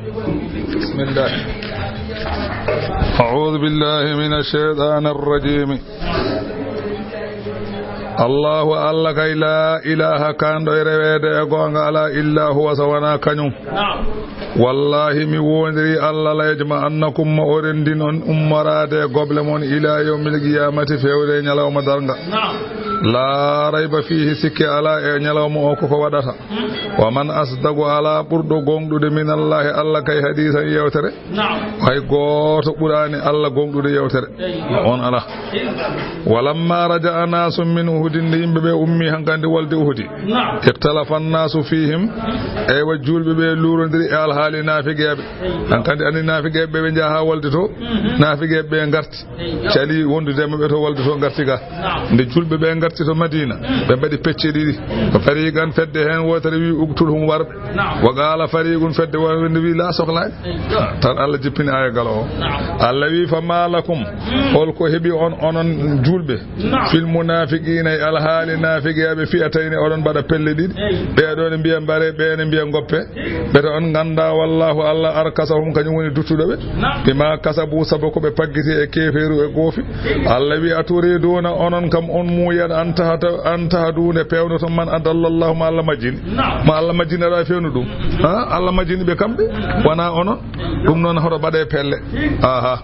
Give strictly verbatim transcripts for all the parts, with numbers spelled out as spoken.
بسم الله. أعوذ بالله من الشيطان الرجيم. Allahu Alla kay, laa ilaaha, kaanɗo e reweede e goonga alaa, illaa huwa, so wanaa kañum. Wallaahi, mi woondirii Alla, la yajma'annakum, ma o renndin on ummoraade e goble mon, ilaa yawmil qiyaamati, feewde e ñalawma darnga. Laa rayba fiihi, sikke alaa e ñalawma o, ko ko waɗata. Wa man asdaqu, alaa ɓurɗo gooŋɗude, min Allaahi, Alla kay, hadiisan, yeewtere. Hay gooto ɓuraani Alla gooŋɗude yeewtere. On alaa. Walamma raja'a naasun min Uhudin, nde yimɓe ɓe ummii hankandi wolde Uhudi. Ikhtalafa annaasu fiihim, eywa, juulɓe ɓe luurondiri e alhaali naafigeeɓe. Hankandi ani naafigeeɓe ɓe, ɓe njaha wolde to, naafigeeɓe ɓe ngarti. Cali wondude e maɓɓe to wolde to, ngarti ga. Nde juulɓe ɓe ngarti to Madiina, ɓe mbaɗi pecce ɗiɗi. Ko fariqan, fedde heen wootere wi, "Uqtulhum, war ɓe." Wa qaala fariqun, fedde wonde wi, "Laa, soklaani." Tan Alla jippini aaya galo o. Alla wi, "Fa maa lakum, hol ko heɓi on, onon juulɓe, fil munaafiqiina, e alhaali naafigeeɓe, fi'atayni, oɗon mbaɗa pelle ɗiɗi. Ɓee ɗoo ne mbiya mbare, ɓee ne mbiya ngoppe." Ɓe to on ngannda, wallaahu Alla, arkasahum, kañum woni duttuɗo ɓe. Bimaa kasabu, sabu ko ɓe paggiti e keefeeru e goofi. Alla wi, "Aturiduuna, onon kam on muuyan, an tahata-, an tahduu, nde peewnoton man adallallaahu, mo Alla majjini." Mo Alla majjini aɗa feewnu ɗum. Ha? Alla majjini ɓe kamɓe, wonaa onon. Ɗum noon hoto mbaɗe pelle. Aha.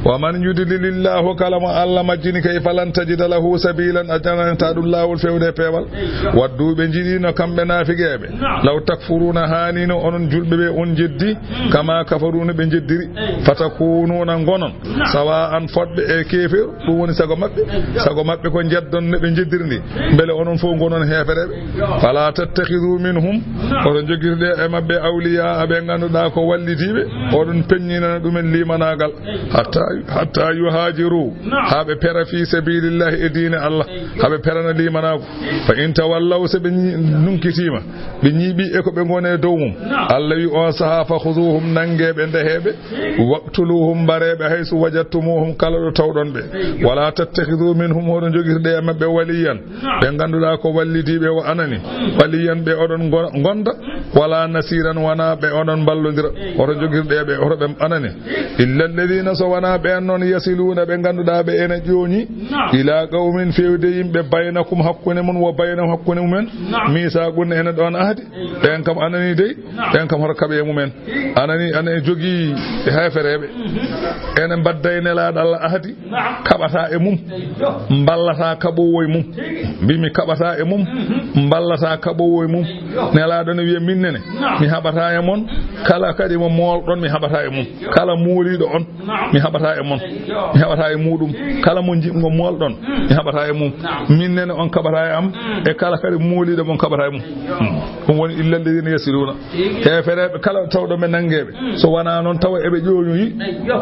Wa man yudlilillaahu, kala mo Alla majjini kay, falan tajida lahu sabiilan, a janantaa ɗum laawol feewde e peewal. Waddu, ɓe njiɗino kamɓe naafigeeɓe. Law takfuruuna, haanino onon juulɓe ɓe on njeddi, kama kafaru, no ɓe njeddiri. Fatakuunuuna, ngonon, sawa'an, fodɓe e keefeeru, ɗum woni sago maɓɓe. Sago maɓɓe ko njeddon no ɓe njeddiri ni, mbele onon fof ngonon heefereeɓe. Fala tattakhidhu minhum, oto njogirde e maɓɓe, awliyaa, ɓe ngannduɗaa ko wallitiiɓe, oɗon peññinana ɗumen limanaagal. Hatta, hatta yuhaajiru, haa ɓe pera fi sabilillahi, e diine Allah, haa ɓe perana limanaagu. Fa in tawallaw, so ɓe ñi-, nunkitiima, ɓe ñiiɓi e ko ɓe ngoni e dow mum, Allah wi on sahaa, fa khuzuhum, nangee ɓe, ndehee ɓe, waqtuluhum, mbaree ɓe, haysu wajadtumuhum, kala ɗo tawɗon ɓe. Wala tattakhidhu minhum, hoto njogirde e maɓɓe, waliyan, ɓe ngannduɗaa ko wallidiiɓe, wa anani, waliyan, ɓe oɗon ngo-, ngonda, wala nasiran, wona ɓe oɗon mballondira, hoto njogirɗe ɓe, hoto ɓe anani. Illa alladhina, so wona ɓeen noon, yasiluna, ɓe ngannduɗaa ɓe ene ƴooñi, ila qawmin, feewde yimɓe, baynakum, hakkunde mon, wa baynahum, hakkunde mumen, misaqun, ene ɗoon ahdi, ɓeen kam anani dey, ɓeen kam hoto kaɓe e mumen. Anani, ene jogii heefereeɓe, ene mbadda e Nelaaɗo Allah ahdi, kaɓata e mum, mballata kaɓoowo e mum. Mbi mi kaɓata e mum, mballata kaɓoowo e mum. Nelaaɗo ne wiya, min nene, mi haɓata e mon kala kadi mo moolɗon, mi haɓata e mum. Kala mooliiɗo on, mi haɓata e mon, mi haɓata e muuɗum. Kala mo nji-, mo moolɗon, mi haɓata e mum. Min nene on kaɓata e am, e kala kadi mooliiɗo mon kaɓata e mum. Hmm. Ɗum woni illa alladhina yasiluna. Heefereeɓe kala tawɗo ɓe nanngeeɓe. So wonaa noon tawa eɓe ƴooñoyi,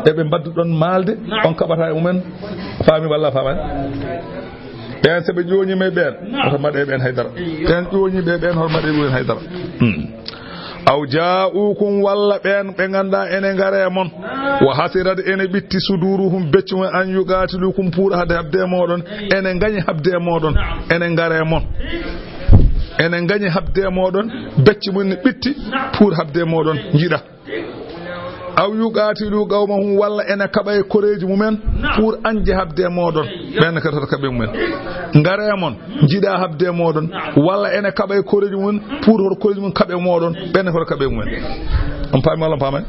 eɓe mbaddu ɗon maalde, on kaɓata e mumen. Faami walla faamaani? Ɓeen so ɓe ƴooñiima e ɓeen, hoto mbaɗe ɓeen haydara. Ɓeen ƴooñiiɓe e ɓeen, hoto mbaɗe ɗum en haydara. Hmm. Aw jaa'ukum, walla ɓeen ɓe ngannduɗaa ene ngara e mon. Wa hasirat, ene ɓitti, suduruhum, beccu mum, an yuqatilukum, pour hade habde e mooɗon. Ene ngañi habde e mooɗon. Ene ngara e mon. Ene ngañi habde e mooɗon. Beccu mum ne ɓitti pour habde e mooɗon. Njiɗa. Aw yuqatilu qawmahum, walla ene kaɓa e koreeji mumen pour añde habde e mooɗon. Ɓeen kadi hoto kaɓe mumen. Ngara e mon, njiɗa habde e mooɗon. Walla ene kaɓa e koreeji mumen pour hoto koreeji mum kaɓe mooɗon. Ɓeen hoto kaɓe mumen. On paami walla on paamaani?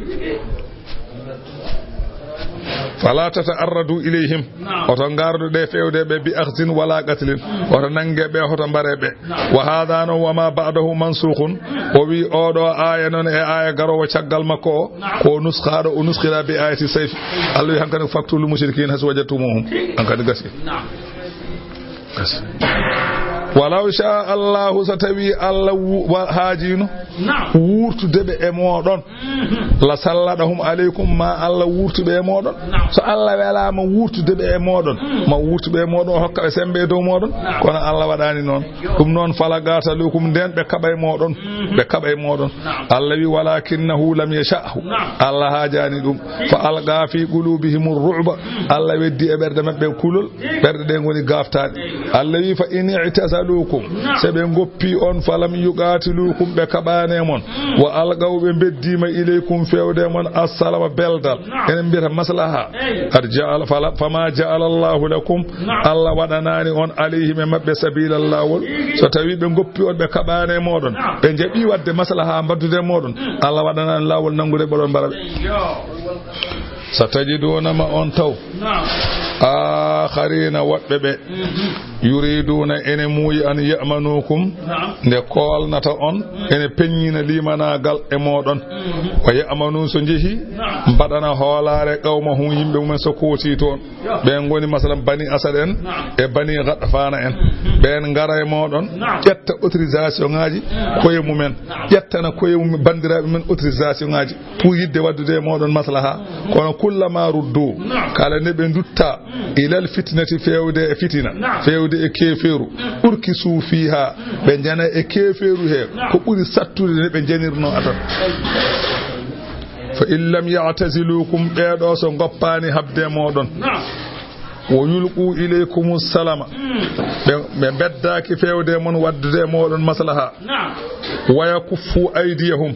Fala tata'arradu ilayhim. Oto ngardu ɗe feewde ɓe bi akhzin wala qatlin. Oto nannge ɓe, oto mbare ɓe. Wa hadha noon, wa ma ba'dahu mansukhun. O wi oɗo aaya noon e aaya garoowo caggal makko o, ko nuskhaaɗo, o nuskhira bi ayati sayf. Allah wi hankadi, faqtulu mushrikina haythu wajadtumuhum. Hankadi gasi. Gasi. Walaw sha Allahu, so tawi Allah wu-, wa-, haajino wuurtude ɓe e mooɗon. La salladahum alaykum, ma Allah wuurtu ɓe e mooɗon. So Allah welaama wuurtude ɓe e mooɗon, ma wuurtu ɓe e mooɗon, o hokka ɓe semmbe e dow mooɗon. Kono Allah waɗaani noon. Ɗum noon, fala qatalukum, ndeen ɓe kaɓa e mooɗon. Ɓe kaɓa e mooɗon. Allah wi, walakinnahu lam yasha'hu. Allah haajaani ɗum. Fa alqa fi qulubihim ar-ru'ba. Allah weddi e ɓerɗe maɓɓe kulol. Ɓerɗe ɗe ngoni gaaftaaɗe. Allah wi, fa in i'tazalukum Lukum, se ɓe ngoppi on, falam yuqatilukum, ɓe kaɓaani e mon, wa alqaw, ɓe mbeddiima, ilaykum, fewde e mon, assalama, beldal, enen mbiyata maslaha. Qad ja'ala, fala, fama ja'ala Allahu lakum, Allah waɗanaani on, alayhim, e maɓɓe, sabilan, laawol. So tawi ɓe ngoppi on, ɓe kaɓaani e mooɗon, ɓe njaɓi waɗde maslaha, mbaddude e mooɗon, Allah waɗanaani laawol nanngude ɓe, oɗon mbara ɓe. Satajiduna, ma on taw, akharina, woɓɓe ɓe, yuriduna, ene muuyi, an ya'manukum, nde koolnata on, ene peññina limanaagal e mooɗon. Wa ya'manu, so njehi, mbaɗana hoolaare, qawmahum, yimɓe mumen, so kooti toon. Ɓeen ngoni, masalan, Bani Asad en e Bani Ghatfana en. Ɓeen ngara e mooɗon, ƴetta autorisation ŋaaji koye mumen, ƴettana koye mum, banndiraaɓe men autorisation ŋaaji pour yiɗde waɗdude e mooɗon maslaha. Kono kullama ruddu, kala nde ɓe ndutta, ilal fitnati, fewde e fitina, fewde e keefeeru, urkisu fiha, ɓe njana e keefeeru he ko ɓuri sattude nde ɓe njanirno a tan. Fa in lam ya'tazilukum, ɓeeɗo so ngoppaani haɓde e mooɗon, wo yulqu ilaykumu salama, ɓe, ɓe mbeddaaki fewde e mon, waɗdude e mooɗon maslaha. Wa yakuffu aydiyahum,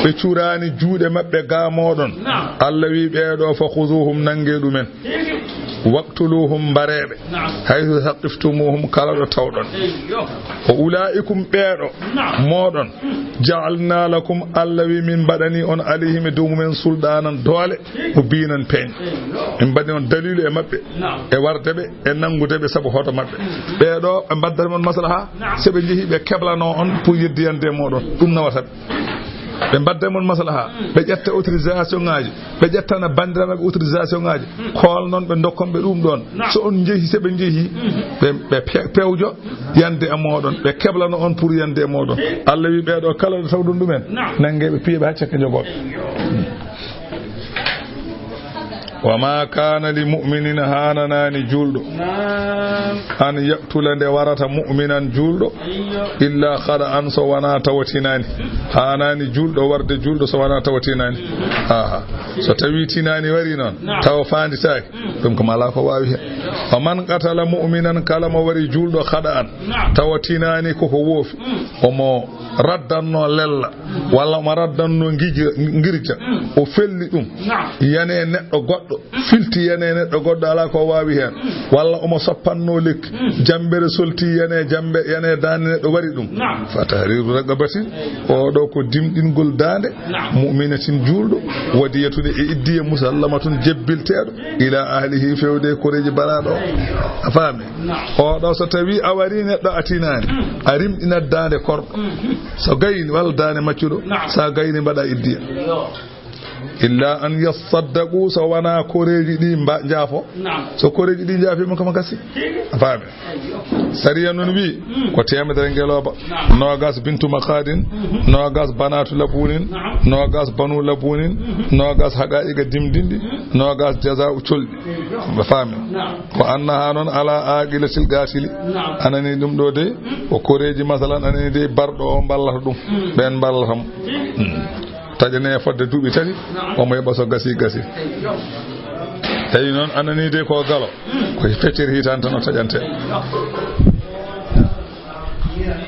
ɓe curaani juuɗe maɓɓe ga mooɗon. Allah wi ɓeeɗo, fa khuzuhum, nannge ɗumen. Waqtuluhum, mbareeɓe. Haythu thaqiftumuhum, kala ɗo tawɗon. Wa ulaikum, ɓeeɗo mooɗon, ja'alna lakum, Allah wi min mbaɗani on, alayhim, e dow mumen, sulɗaanan, doole, mubinan, peeñ. Min mbaɗani on dalilu e maɓɓe, e warde ɓe, e nanngude ɓe sabu hoto maɓɓe. Ɓeeɗo, ɓe mbaddani mon maslaha, so ɓe njehi, ɓe keblano on pour yeddiyande e mooɗon, ɗum nawata ɓe. Ɓe mbadda e mon maslaha, ɓe ƴetta autorisation ŋaaji, ɓe ƴettana banndiraaɓe maɓɓe autorisation ŋaaji, koolnon ɓe, ndokkon ɓe ɗum ɗoon. So on njehi, so ɓe njehi, ɓe, ɓe pe-, pewjo yande e mooɗon, ɓe keblano on pour yande e mooɗon. Allah wi ɓeeɗo kala ɗo tawɗon ɗumen, nannge ɓe, piye ɓe haa cakka jogooɓe. Wa ma kana li mu'minin, haananaani juulɗo, an yaqtula, nde warata, mu'minan, juulɗo, illa khada'an, so wonaa tawa tinaani. Haanaani juulɗo warde juulɗo so wonaa tawa tinaani. Aha. So tawi tinaani wari noon, tawa faanditaaki, ɗum kam alaa ko waawi heen. Wa man qatala mu'minan, kala mo wari juulɗo, khada'an, tawa tinaani koko woofi, omo raddanno lella, walla omo raddanno ngija-, ngirja, o felli ɗum, yane neɗɗo goɗɗo, filti yane neɗɗo goɗɗo, alaa ko waawi heen, walla omo soppanno lekki, jambere solti yane jambe, yane daande neɗɗo wari ɗum. Fa tahriru raqabatin, oɗo ko dimɗingol daande, mu'minatin, juulɗo, wa diyatun, e iddiya, musallamatun, jebbilteeɗo, ila ahlihi, fewde koreeji baraaɗo o. A faami? Oɗo so tawi a wari neɗɗo a tinaani, a rimɗinat daande korɗo. So gayni walla daande maccuɗo, so a gayni mbaɗa iddiya. Illa an yasaddaqu, so wonaa koreeji ɗi mba-, njaafo. So koreeji ɗi njaafiima kam gasi. A faami? Sariya noon wi ko teemedere ngelooba, noogas bintu Makadin, noogas banatu Labunin, noogas banu Labunin, noogas haqaa'iqa dimdinɗi, noogas jazaa'u colɗi. A faami? Ko annaha noon ala aqilatil qatili. Anani ɗum ɗo de, ko koreeji masalan anani de barɗo o mballata ɗum. Ɓeen mballata mo. Hmm. Taƴane fodde duuɓi tati, omo heɓa so gasi, gasi. Tawi noon anani de ko galo, ko feccere hitande tan o taƴante.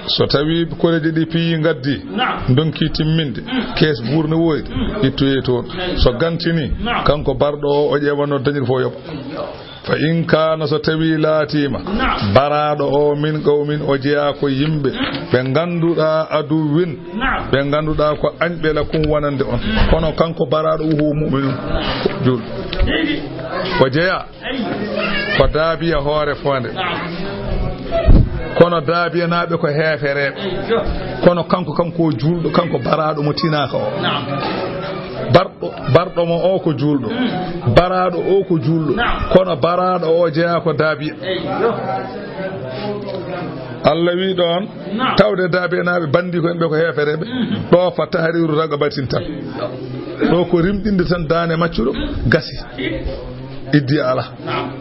So tawi koreeji ɗi piyi ngaddi, ndonki timminde, kees buur ne woodi, ittoye toon. So gantini, kanko barɗo o, o ƴeewa no dañir fof yoɓa. Fa in kaana, so tawi laatiima, baraaɗo o min qawmin, o jeyaa ko yimɓe ɓe ngannduɗaa, aduwwin, ɓe ngannduɗaa ko añɓe, lakum, wonande on. Kono kanko baraaɗo, wa huwa mu'minun, ko juulɗo. O jeyaa ko Daabiya hoore foonde. Kono Daabiyanaaɓe ko heefereeɓe. Kono kanko, kanko o juulɗo, kanko baraaɗo mo tinaaka o. Barɗo, barɗo mo o ko juulɗo. Baraaɗo o ko juulɗo. Kono baraaɗo o jeyaa ko Daabiya. Allah wi ɗoon, tawde Daabiyanaaɓe banndi ko en ɓe ko heefereeɓe. Ɗo fa tahriru raqabatin tan. Ɗo ko rimɗinde tan daande maccuɗo, gasi. Iddi alaa.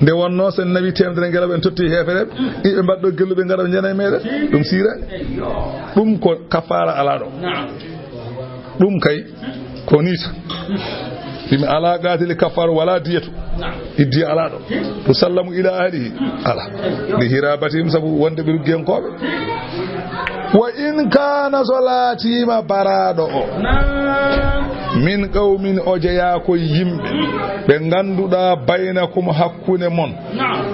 Nde wonnoo so en nawi teemedere ngelooba en totti heefereeɓe, iɓe mbaɗɗo gelluɓe ngara ɓe njana e meɗen. Ɗum siiraani. Ɗum ko kafaara alaa ɗo. Ɗum kay ko nii tan. Yimɓe alaa qaatili kafaara wala diyatu. Iddiya alaa ɗo. Tusallamu ila ahlihi. Alaa. Li hirabatihim, sabu wonde ɓe ruggiyankooɓe. Wa in kana, so laatiima baraaɗo o. Min qawmin, o jeyaa ko yimɓe. Ɓe ngannduɗaa baynakum, hakkunde mon.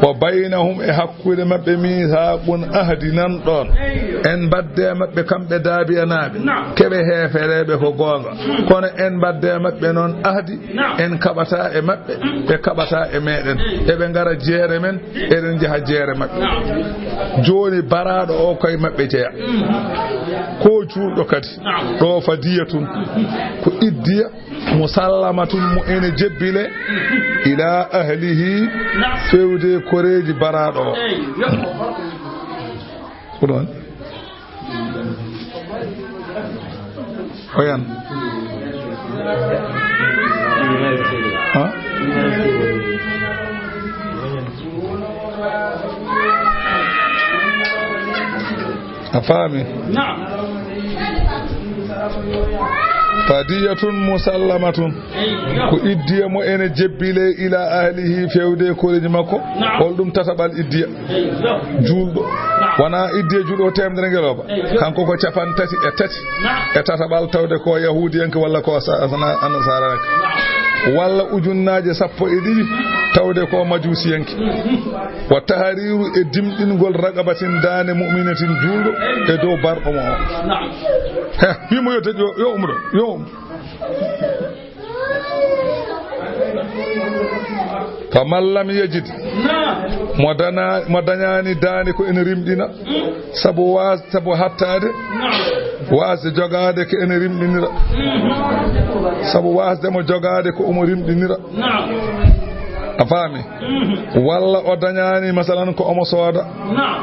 Wa baynahum, e hakkunde maɓɓe, mithaqun, ahdi nan ɗoon. En mbaɗde e maɓɓe kamɓe daabiyanaaɓe. Keɓe heefereeɓe ko goonga. Kono en mbaɗde e maɓɓe noon ahdi. En kaɓata e maɓɓe, ɓe kaɓata e meɗen. Eɓe ngara jeere men, eɗen njaha jeere maɓɓe. Jooni baraaɗo o koye maɓɓe jeya. Ko juulɗo kadi. Ɗo fadiyatun. Ko iddiya musallamatun mo ene jebbile ila ahlihi fewde koreeji baraaɗo o. Ko ɗon. Oyan. Ha? A faami? Naam. Fadiyatun musallamatun. Ko iddiya mo ene jebbile ila ahlihi fewde koreeji makko. Naam. Hol ɗum tataɓal iddiya? Juulɗo. Naam. Wona iddiya juulɗo ko teemedere ngelooba. Eyyo. Kanko ko capanɗe tati e tati. Naam. E tataɓal tawde ko yahuudiyanke walla ko sa-, sana-, annasaaraanke. Naam. Walla ujunnaaje sappo e ɗiɗi tawde ko majuusiyanke. Mhm. Wa tahriiru, e dimɗingol, raqabatin, daande, mu'minatin, juulɗo, e dow barɗo mo o. Naam. He, wimo yo tej-, yo, yo umro, yo um. Faman lam yajid, mo dana-, mo dañaani daande ko ene rimɗina, sabu waas-, sabu hattaade, waasde jogaade ko ene rimɗinira, sabu waasde mo jogaade ko omo rimɗinira. A faami? Walla o dañaani, masalan, ko omo sooda.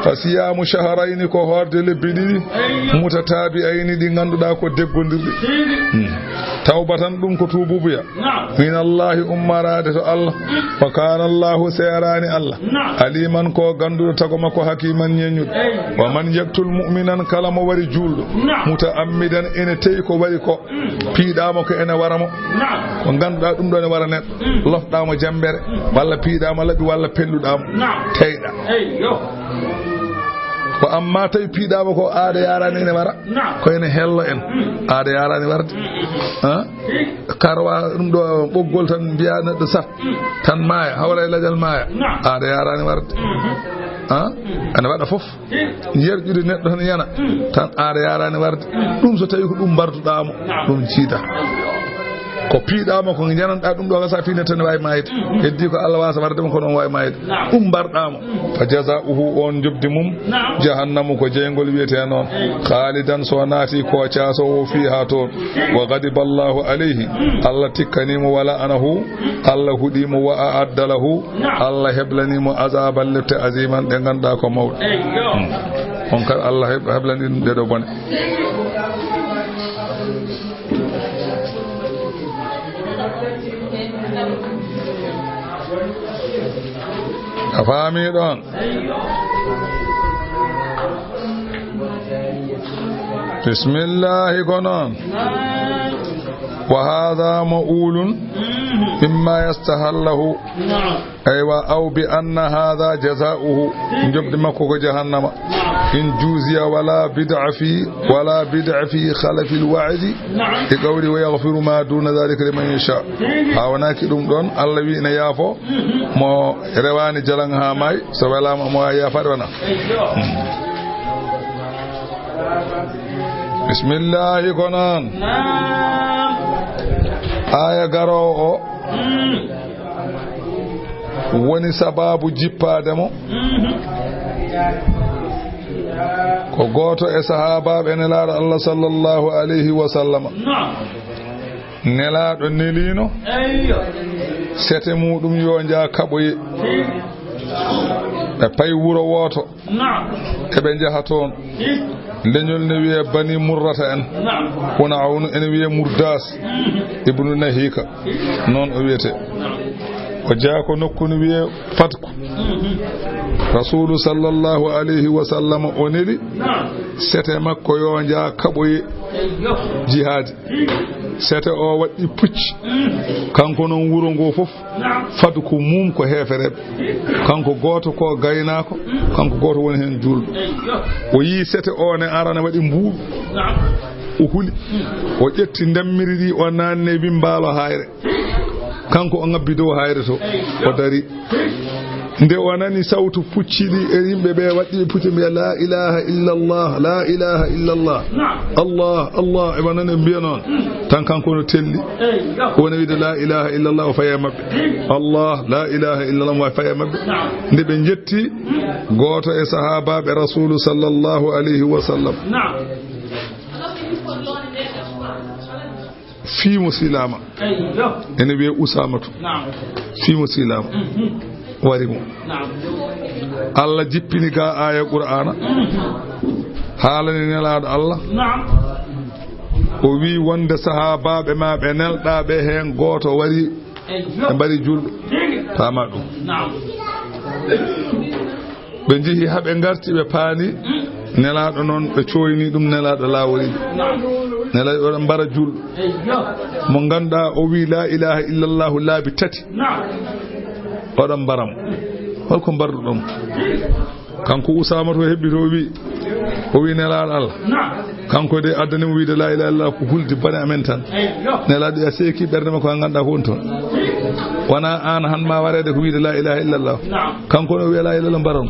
Fa siyaamu shahrayni, ko hoorde lebbi ɗiɗi, mutatabi'ayni, ɗi ngannduɗaa ko deggondirɗi. Hmm. Tawbatan, ɗum ko tuububuya. Min Allahi, ummaraade to Allah. Wa kana Allahu, seeraani Allah. Aliman, ko gannduɗo tago makko, hakiman, ñeññuɗo. Wa man yaqtul mu'minan, kala mo wari juulɗo, muta'ammidan, ene teyi ko wari ko, piiɗaama ko ene wara mo. Ko ngannduɗaa ɗum ɗo ene wara neɗɗo. Lofɗaama jambere, walla piiɗaama laɓi, walla pelluɗaama. Teyɗa. Ko amma tawi piiɗaama ko aada yaraani ene wara. Ko ene hello en. Aada yaraani warde. Ha? Karwa ɗum ɗo ɓoggol tan mbiya neɗɗo sat. Tan maaya, hawra e lajal maaya. Aada yaraani warde. Ha? Ene waɗa fof. Yerƴude neɗɗo tan yana. Tan aada yaraani warde. Ɗum so tawi ko ɗum mbarduɗaamo, ɗum jiida. Ko piiɗaama ko njananɗaa ɗum ɗo, ka sa fiine tan waawi maayde. Heddi ko Allah waasa warde mo, kono on waawi maayde. Ɗum mbarɗaamo. Fa jazaa'uhu, on njoɓdi mum, jahannamu, ko jeyngol wiyetee noon. Khaalidan, so naati ko caasoowo, fiihaa toon. Wa ghadiba Allahu alayhi, Allah tikkanii mo, wa la'anahu, Allah huɗii mo, wa a'adda lahu, Allah heblanii mo, azaban, lepte, aziman, ɗe ngannduɗaa ko mawɗe. Hmm. On kadi Allah heb-, heblanii ɗum ɗee ɗoo bone. A faami ɗon? Bismillahi, ko noon. Wa hadha ma'ulun mimma yastahallahu. Aywa, aw bi anna hadha jaza'uhu. Njoɓdi makko ko jahannama. In juziya wala bid'a fi, wala bid'a fi khalafil wa'di. E qawli wa yaghfiru ma duna dhalika liman yasha. Ha wonaki ɗum ɗon, Allah wi ina yaafo mo rewani jalan ha maayi, so welama mo wawi yaafade wona. Hmm. Bismillahi, ko noon. Naam. Aya garowo o woni sababu jippaade mo. Ko gooto e sahaabaaɓe Nelaaɗo Allah sallallahu alayhi wa sallam. Naam. Nelaaɗo neliino. Eyyo. Sete muɗum yo nja kaɓoye. Ɓe payi wuro wooto. Naam. Eɓe njaha toon. Leñol ne wiye Bani Murrata en. Naam. Wona awnu ene wiye Murdas. Mhm. Ibnu Nahika. Noon o wiyete. Naam. O jeyaa ko nokku ne wiye Fatku. Mhm. Rasuulu sallallahu alayhi wa sallam o neli. Naam. Sete makko yo nja kaɓoye. Eyyo. Jihaadi. Sete o waɗɗi pucci. Kanko noon wuro ngo fof, fadu ko mum ko heefereɓe. Kanko gooto ko gaynaako, kanko gooto woni heen juulɗo. O yii sete o ne arana waɗi mbuuɗu. O huli. O ƴetti ndemmiri ɗi, o naanne wimbaalo hayre. Kanko o ngabbi dow hayre to, o dari. Nde o nani sawtu pucci ɗi e yimɓe ɓe waɗɗi ɓe pucci mbiya, "La ilaha illallah, la ilaha illallah. Allah, Allah," e waɗa noon e mbiya noon. Tan kanko no telli. O wona wiide, "La ilaha illallah," o faye maɓɓe. "Allah, la ilaha illallah," o faye maɓɓe. Nde ɓe njetti, gooto e sahaabaaɓe Rasuulu sallallahu alayhi wa sallam. Fii mo silaama. Ene wiyee Usaamatu. Fii mo silaama. Wari mo. Allah jippini ga aaya Qur'aana. Haalani Nelaaɗo Allah. O wii wonde sahaabaaɓe ma ɓe nelɗaa ɓe heen gooto wari. Ɓe mbari juulɗo. Paama ɗum. Ɓe njehi haa ɓe ngarti, ɓe paani Nelaaɗo noon, ɓe cooyni ɗum, Nelaaɗo laawori ɗum. Nelaaɗo oɗon mbara juulɗo. Mo ngannduɗaa o wii, "La ilaha illallahu," laabi tati. Oɗon mbara mo. Holko mbarduɗon? Kanko Usaama to heɓɓi to o wii, o wii, "Nelaaɗo Allah." Kanko de addani mo wiide, "La ilaha illallah," ko hulde bone amen tan. Nelaaɗo a seeki ɓernde makko, a ngannduɗaa ko woni toon. Wona aan han ma wareede ko wiide, "La ilaha illallah." Kanko no wiya, "La ilaha illallah," mbaron.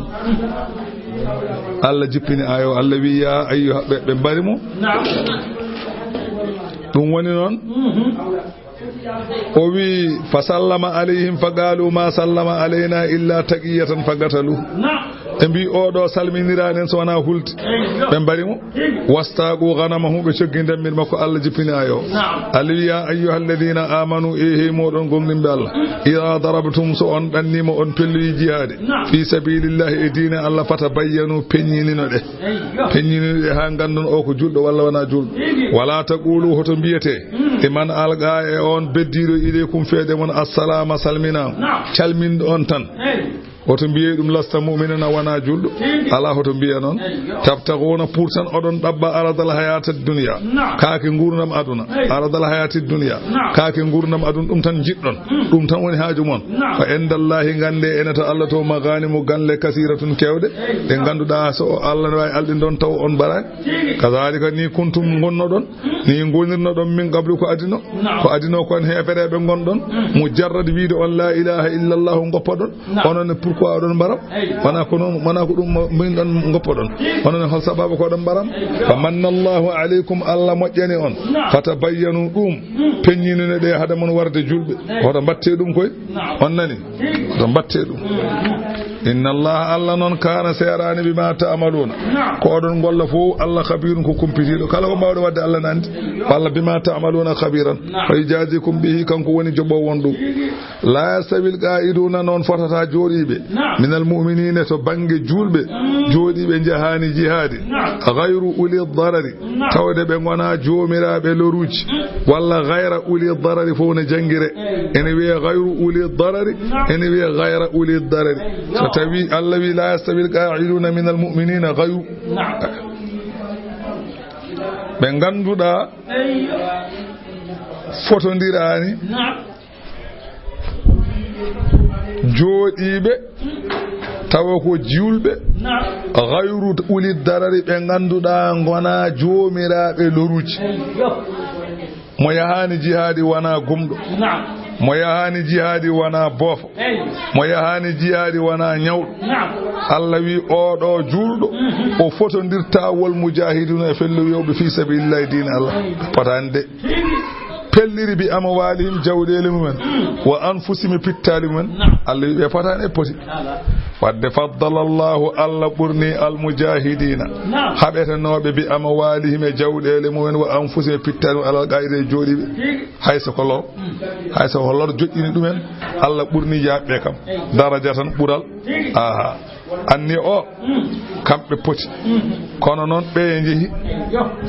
Allah jippini aaya o, Allah wi, "Ya ayyuha," ɓe, ɓe mbari mo. Ɗum woni noon. O wi, "Fa sallama alayhim fa qaalu ma sallama alayna illa taqiyatan fa qatalu." Ɓe mbi, "Oɗo salminiraani en so wonaa hulde." Ɓe mbari mo. "Wastaqu ghanamahu," ɓe coggi ndemmir makko, Allah jippini aaya o. Allah wi, "Ya ayyuha alladhina amanu," e hey moɗon gomɗinɓe Allah, "idha darabtum," so on ɗannima on pelloyi jihaade, "fi sabilillahi," e diine Allah, "fatabayyanu," peññinino ɗe. Peññinino ɗe haa nganndon o ko juulɗo walla wonaa juulɗo. "Wala taqulu," hoto mbiyete, "liman alqa," e on beddiiɗo, "ilaykum," feede mon, "assalaama," salminaama. Calminɗo on tan. Hoto mbiye ɗum, "Lasta mu'minan," a wonaa juulɗo. Alaa hoto mbiye noon. "Tabtaghuna," pour tan oɗon ɗaɓɓa, "aradal hayata dunya," kaake nguurndam aduna. "Aradal hayati dunya," kaake nguurndam aduna, ɗum tan njiɗɗon. Ɗum tan woni haaju mon. "Fa indallahi," ngannde ene to Allah to, "maghanimu," ganle, "kasiratun," keewɗe, ɗe ngannduɗaa so Allah ne waawi alɗinde on taw on mbaraani. "Kadhalika," ni kuntum ngonnoɗon, ni ngonirnoɗon, "min qablu," ko adino. Ko adino kon heefereɓe ngonɗon. Mujarrad wiide on, "La ilaha illallah," ngoppoɗon. Onon ne, pourquoi oɗon mbaram? Wona ko noon, wona ko ɗum min ɗon ngoppoɗon. Onon ne, hol sababu ko oɗon mbaram? "Fa manna Allahu alaykum," Allah moƴƴani on. "Fatabayyanu," ɗum peññinino ɗe hade mon warde juulɓe. Hoto mbatte ɗum koy. On nani? Hoto mbatte ɗum. "Inna Allaha," Allah noon, "kana," seeraani, "bima ta'maluna," ko oɗon ngolla fof, Allah khabirun, ko kumpitiiɗo. Kala ko mbawɗo wadde, Allah ne anndi. Walla "bima ta'maluna khabiran." "Fa yujazikum bihi," kanko woni joɓoowo on ɗum. "La yastawil qa'iduna," noon fotata jooɗiiɓe, "minal mu'minina," to bannge juulɓe, jooɗiiɓe njahaani jihaadi, "ghayru uli darari," tawde ɓe ngonaa joomiraaɓe loruuji, walla "ghayra uli darari," fof ne janngire. Ene wiyee "ghayru uli darari," ene wiyee "ghayra uli darari." So tawi Allah wi, "La yastawil qa'iduna minal mu'minina ghayru," ɓe ngannduɗaa fotondiraani jooɗiiɓe, tawa ko juulɓe, "ghayru uli darari," ɓe ngannduɗaa ngonaa joomiraaɓe loruuji. Mo yahaani jihaadi wonaa gumɗo. Mo yahaani jihaadi wonaa boofo. Mo yahaani jihaadi wonaa ñawɗo. Allah wi, "Oɗo juulɗo, o fotondirta wal mujahiduna," e felloyooɓe fi sabilillahi, diine Allah. Potaani de. Pelliri "bi amwalihim," jawɗeele mumen, "wa anfusihim," e pittaali mumen. Allah wi ɓe potaani, e poti. Wadde, "faddala Allahu," Allah ɓurni "al mujahidina," haɓetenooɓe, "bi amwalihim," e jawɗeele mumen, "wa anfusihim," e pittaali mumen, "alal qa'idina," e jooɗiiɓe. Hay so ko lor, hay so ko lor joƴƴini ɗumen, Allah ɓurni yaaɓe kam darajatan, ɓural. Aha. Anni o, kamɓe poti. Kono noon ɓe njehi,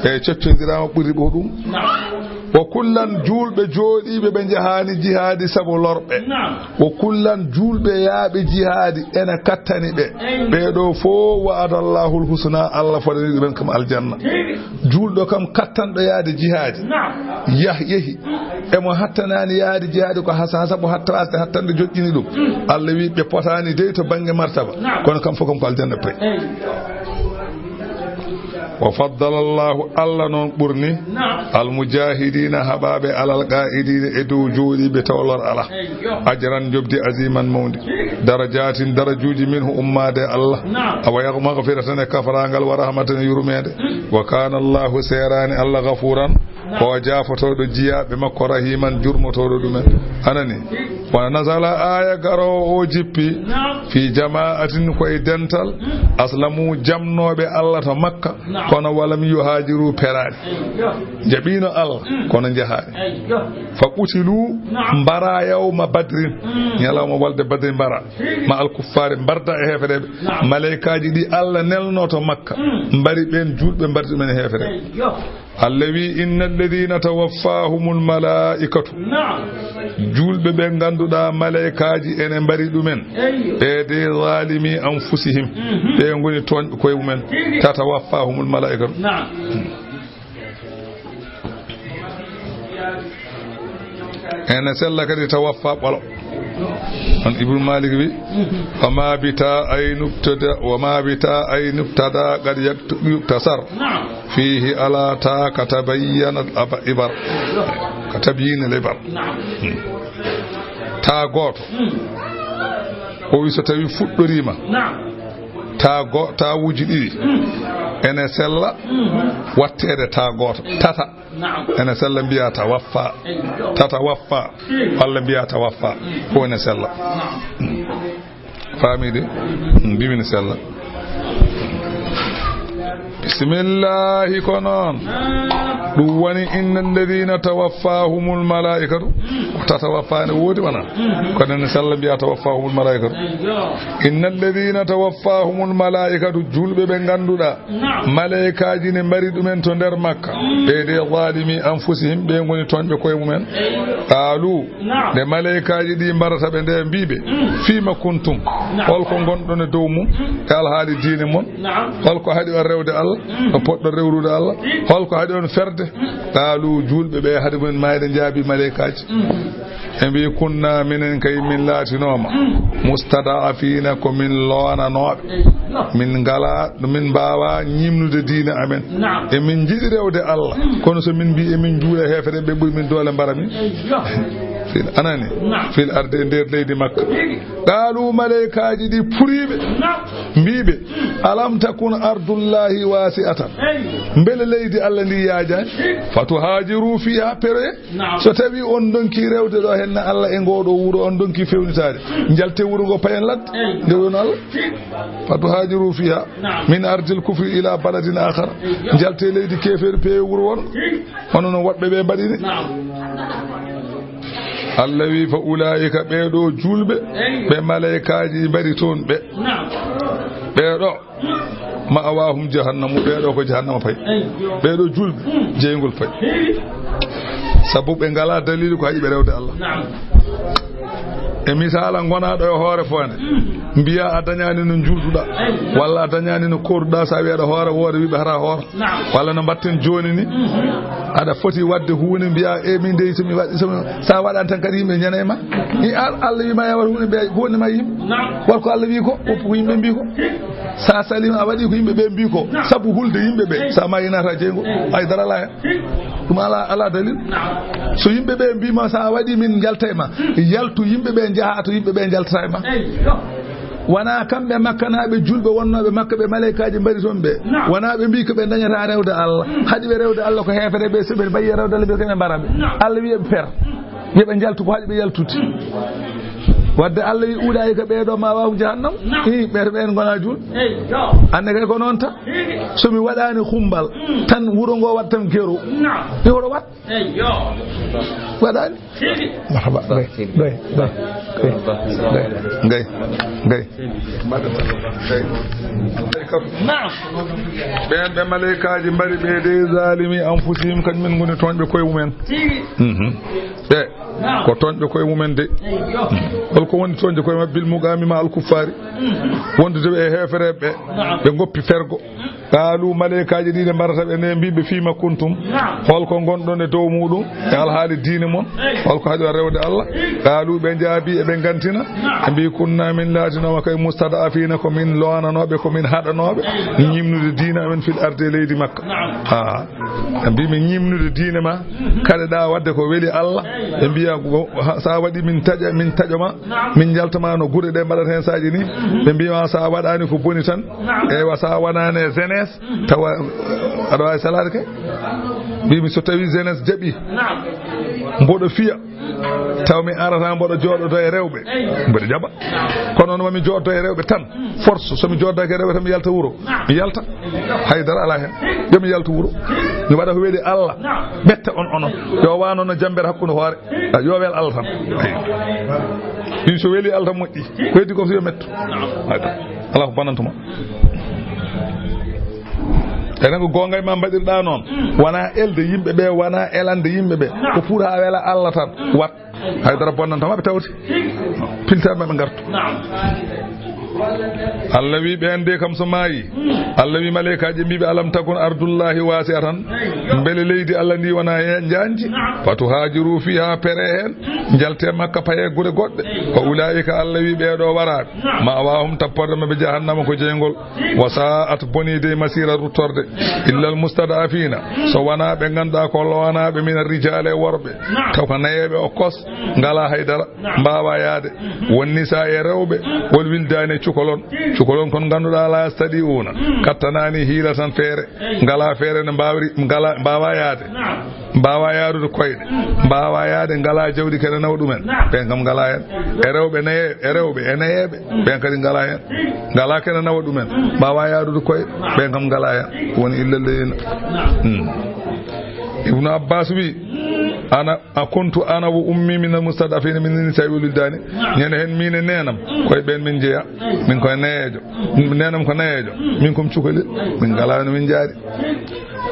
ɓe coccondiraama ɓuri ɓo ɗum. Wa kullan, juulɓe jooɗiiɓe ɓe njahaani jihaadi sabu lorɓe. Naam. Wa kullan, juulɓe yaaɓe jihaadi ene kattani ɓe. Ɓee ɗoo fof, wa'adallahul husna, Allah fodani ɗumen kam aljanna. Juulɗo kam kattanɗo yaade jihaadi. Naam. Yah, yehi. Emo hattanaani yaade jihaadi ko hasa, hasa mo hatta wasde hattande joƴƴini ɗum. Mm. Allah wi ɓe potaani dey to bannge martaba. Naam. Kono kam fof kam ko aljanna pay. Eyi. Wa faddala Allahu, Allah noon ɓurni. Naam. Al mujahidina, haɓaaɓe alal qa'idina, e dow jooɗiiɓe taw lor alaa. Eyi. Ajran, njoɓdi, aziman, mawndi. Darajaatin, darajuuji, minhu, ummaade e Allah. Naam. Awa yag-, magfiratan, e kafaraangal, wa rahmatan, e yurmeende. Mm. Wa kaana Allahu, seeraani Allah, gafuuran, naam, ko o jaafotooɗo jiyaaɓe makko, rahiman, jurmotooɗo ɗumen. Anani? Wa nazala, aaya garoowo o jippi, naam, fi jama'atin, ko e dental, mm, aslamu, jamnooɓe Allah to Makka, naam, kono walam yuhaajiru, peraani. Eyi. Njaɓiino Allah, mm, kono njahaani. Eyi. Fa qutilu, naam, mbara yawma badrin, mm, ñalawma wolde Badri mbara, eyi, ma al kuffaari, mbarda e heefereeɓe. Naam. Malaykaaji ɗi Allah nelnoo to Makka, mm, mbari ɓeen juulɓe, mbardi ɗumen e heefereeɓe. Eyi. Allah wi, inna alladhina tawaffahumul malaikatu. Naam. Juulɓe ɓe ngannduɗaa malaykaaji ene mbari ɗumen. Eyi. Ɓe de zalimi anfusihim. Mhm. Ɓe ngoni tooñɓe koye mumen. Tigi. Tatawaffahumul malaikatu. Naam. Ene sella kadi tawaffa ɓolo. On Ibnu Malik wi, wa ma bi ta ayni ibtada, wa ma bi ta ayni ibtada qad yaktu-, yuktasar. Naam. Fihi ala ta ka tabayyana al aba-, ibar. Ka tabyini al ibar. Naam. Hmm. Ta gooto. Hmm. O wi so tawi fuɗɗoriima. Naam. Ta go-, tawuuji ɗiɗi. Hmm. Ene sella, hmm, watteede ta gooto. Tata. Naam. Ene sella mbiya tawaffa. Eyi. Tata waffa. Hmm. Walla mbiya tawaffa. Hmm. Ko ene sella. Naam. Faamii de? Hmm, mbiimi ne sella. Bismillahi ko noon. Naam. Ɗum woni inna alladhina tawaffahumul malaikatu. Hmm. Ko tata waffa ne woodi wona. Hmm. Kono ene sella mbiya tawaffahumul malaikatu. Eyi. Inna alladhina tawaffahumul malaikatu, juulɓe ɓe ngannduɗaa. Naam. Malaykaaji ne mbari ɗumen to nder Makka. Mm. Ɓe de zalimi anfusihim, ɓe ngoni tooñɓe koye mumen. Eyi. Qaalu, naam, nde malaykaaji ɗi mbarata ɓe nde, mbiiɓe, mm, fima kuntum, naam, holko ngonɗon e dow mum, mm, e alhaali diine mon? Naam. Holko haɗi on rewde Allah? Mm. No poɗɗon rewrude Allah? Mm. Holko haɗi on ferde? Mm. Qaalu, juulɓe ɓe haade mumen maayde njaabi malaykaaji. Mm. Ɓe mbi, kunna, minen kay min laatinooma, mm, mustada'afina, ko min loonanooɓe. Eyi. Min ngala, min mbaawa ñimnude diine amen. Naam. E min njiɗi rewde Allah. Mm. Kono so min mbi emin njuula heefere, ɓe ɓuri min doole, mbara min. Eyi. Fil, anani? Naam. Fil ardi, e nder leydi Makka. Eyi. Qaalu, malaykaaji ɗi puriiɓe. Naam. Mbiiɓe, alam takun ardullahi wasi'atan. Eyi. Mbele leydi Allah ndi yaajaani? Eyi. Fatuhajiru fiha, peroye. Naam. So tawi on ndonki rewde ɗo henna Allah e ngoɗo wuro, on ndonki fewnitaade, njalte wuro ngo, payen ladde, eyi, nde woni Allah. Fatuhajiru fiha, naam, min ardil kufri ila baladin akhar. Eyi. Njalte leydi keefeeri, peeye wuro won. Eyi. Hono no woɗɓe ɓe mbaɗi ni. Naam. Allah wi, fa ulaika, ɓee ɗo juulɓe, eyi, ɓe malaykaaji mbari toon ɓe. Naam. Ɓee ɗo. Ma'awahum jahannamu, ɓee ɗo ko jahannama pay. Eyi. Ɓee ɗo juulɓe, mm, jeyngol pay. Eyi. Sabu ɓe ngalaa daliilu ko haɗi ɓe rewde Allah. Naam. E misaala, ngonaa ɗo e hoore foonde. Mm. Mbiyaa a dañaani no njuulduɗaa. Eyi. Walla a dañaani no koorduɗaa, so a wi aɗa hoora, woore wi ɓe hara hoora. Naam. Walla no mbatten jooni ni. Mm. Aɗa foti waɗde huunde, mbiyaa, e min dey, so mi waɗi, so mi, so a waɗaani tan kadi yimɓe ñanay ma. I Al-, Allah wi ma ya waɗ huunde, mbiyaa ko woni ma yimɓe. Naam. Wal ko Allah wi ko, woppu ko yimɓe mbi ko. Sa salima a waɗi ko yimɓe ɓe mbi ko, sabu hulde yimɓe ɓe, sa maayi naata jeyngol, ay dara alaa hen. Ɗum alaa, alaa dalil. So yimɓe ɓe mbi ma sa waɗi min njaltay ma, yaltu yimɓe ɓe njaha to yimɓe ɓe njaltata e ma. Wona kamɓe Makkanaaɓe juulɓe wonnooɓe Makka ɓe malaykaaji mbari toon ɓe. Wona ɓe mbi ko ɓe dañata rewde Allah. Haɗi ɓe rewde Allah ko heefere ɓe, so ɓe mbayi rewde Allah ɓe ko ɓe mbara ɓe. Allah wiya ɓe per. Yo ɓe njaltu ko haɗi ɓe yaltude. Wadde Allah wi, "Ulaa'ika ɓee ɗoo ma'waahum jahannam." Naam. Ii, ɓe, ɓeen ngonaa juul. Eey, yo. Anne kay ko noon tan. Tigi. So mi waɗaani xumbal, mm, tan wuro ngoo waɗ tan gero. Naam. Mi hoto waɗ. Eey, yo. Waɗaani. Tigi. Marhaba. Gay, gay, gay, gay, gay, gay. Naam. Ɓeen ɓe maleykaaji mbari ɓe de, zaalimi anfusihim, kañum en ngoni tooñɓe koye mumen. Tigi. Mhm. Ɓe Naam. Ko tooñɓe koye mumen de. Eey, yo. Hol ko woni tooñde koye maɓɓe? Bil muqaami ma al kuffaari. Mhm. Wondude ɓe e heefereeɓe ɓe. Naam. Ɓe ngoppi fergo. Qaalu, maleykaaji ɗiɗi mbarata ɓe nde, mbiɓe, "Fiima kuntum?" Naam. Hol ko ngonɗon e dow muɗum e alhaali diine mon? Eey. Hol ko haɗi on rewde Allah? Eey. Qaalu, ɓe njaabi, eɓe ngantina. Naam. Ɓe mbi, "Kunna, min laatinooma kay mustad'afiina, ko min lowananooɓe, ko min haɗanooɓe, ñiimnude diine amen fil ardi, e leydi Makka." Naam. Haa. Ɓe mbi, "Min ñiimnude diine ma, kaɗeɗaa waɗde ko weli Allah." Ɓe mbiya, "Sa waɗi min taƴa, min taƴo ma, min njalta ma no gure ɗe mbaɗata heen saaji ni." Ɓe mbiya, "Sa waɗaani ko boni tan." Eywa, sa wanaani e jeunesse, tawa aɗa waawi salaade kay. Mbimi, so tawi jeunesse jaɓi, mboɗo fiya, taw mi arata mboɗo jooɗodo e rewɓe, mboɗo jaɓa. Kono noon, mami jooɗodo e rewɓe tan, force, so mi jooɗodaaki e rewɓe tan, mi yalta wuro, mi yalta. Haydara alaa heen. Yo mi yaltu wuro, mi waɗa ko weli Allah. Ɓette on, onon. Yo wano no jambere hakkunde hoore. Ah, yo wel Allah tan. Eyi. Ɗum so weli Allah tan moƴƴi. Ko heddi ko so yo mettu. Haydara. Alaa ko bonanta mo. Enen ko goonga e ma mbaɗirɗa noon. Wona elde yimɓe ɓe, wona elande yimɓe ɓe. Ko pour haa wela Allah tan. Wat. Haydara bonnanta maɓɓe tawti. Pilta maɓɓe ngartu. Allah wi ɓeen de kam so maayi. Allah wi maleykaaji mbiɓe, "Alam takun ardullahi wasi'atan?" Mbele leydi Allah ndi wona e njanji? "Fatuhajiru fiha, pere heen. Njalte Makka, paye gure goɗɗe." "Wa ulaika," Allah wi, "ɓeeɗo waraɓe, ma'wahum, tapporde maɓɓe jahannama ko jeyngol. Wa sa'at, boni dey, masira, ruttorde. Illa almustad'afina, so wona ɓe ngannduɗaa ko lowanaaɓe min arrijali e worɓe. Taw ko nayeeɓe o kos, ngalaa haydara, mbaawaa yahde. Wan nisaa e rewɓe, wal wildaani e cukalon. Cukalon kon ngannduɗaa la yastadi'una, kattanaani hiila tan feere. Ngalaa feere nde mbaawri, ngalaa, mbaawaa yahde." Mbaawaa yaarude koyɗe, mbaawaa yahde, ngalaa jawdi kene nawa ɗumen. Ɓeen kam ngalaa heen. E rewɓe naye-, e rewɓe, e nayeeɓe, ɓeen kadi ngalaa heen. Ngalaa kene nawa ɗumen. Mbaawaa yaarude koyɗe, ɓeen kam ngalaa heen. Ko woni illa leyina. Hmm. Ibnu Abbas wi, "Ana, a kuntu ana wa ummi min almustad'afina min nisa'i wal wildaani." Ñande heen min e neenam, koye ɓeen min jeya. Min koye nayeejo. Neenam ko nayeejo. Min kom cukalel. Min ngalaa no min njaari.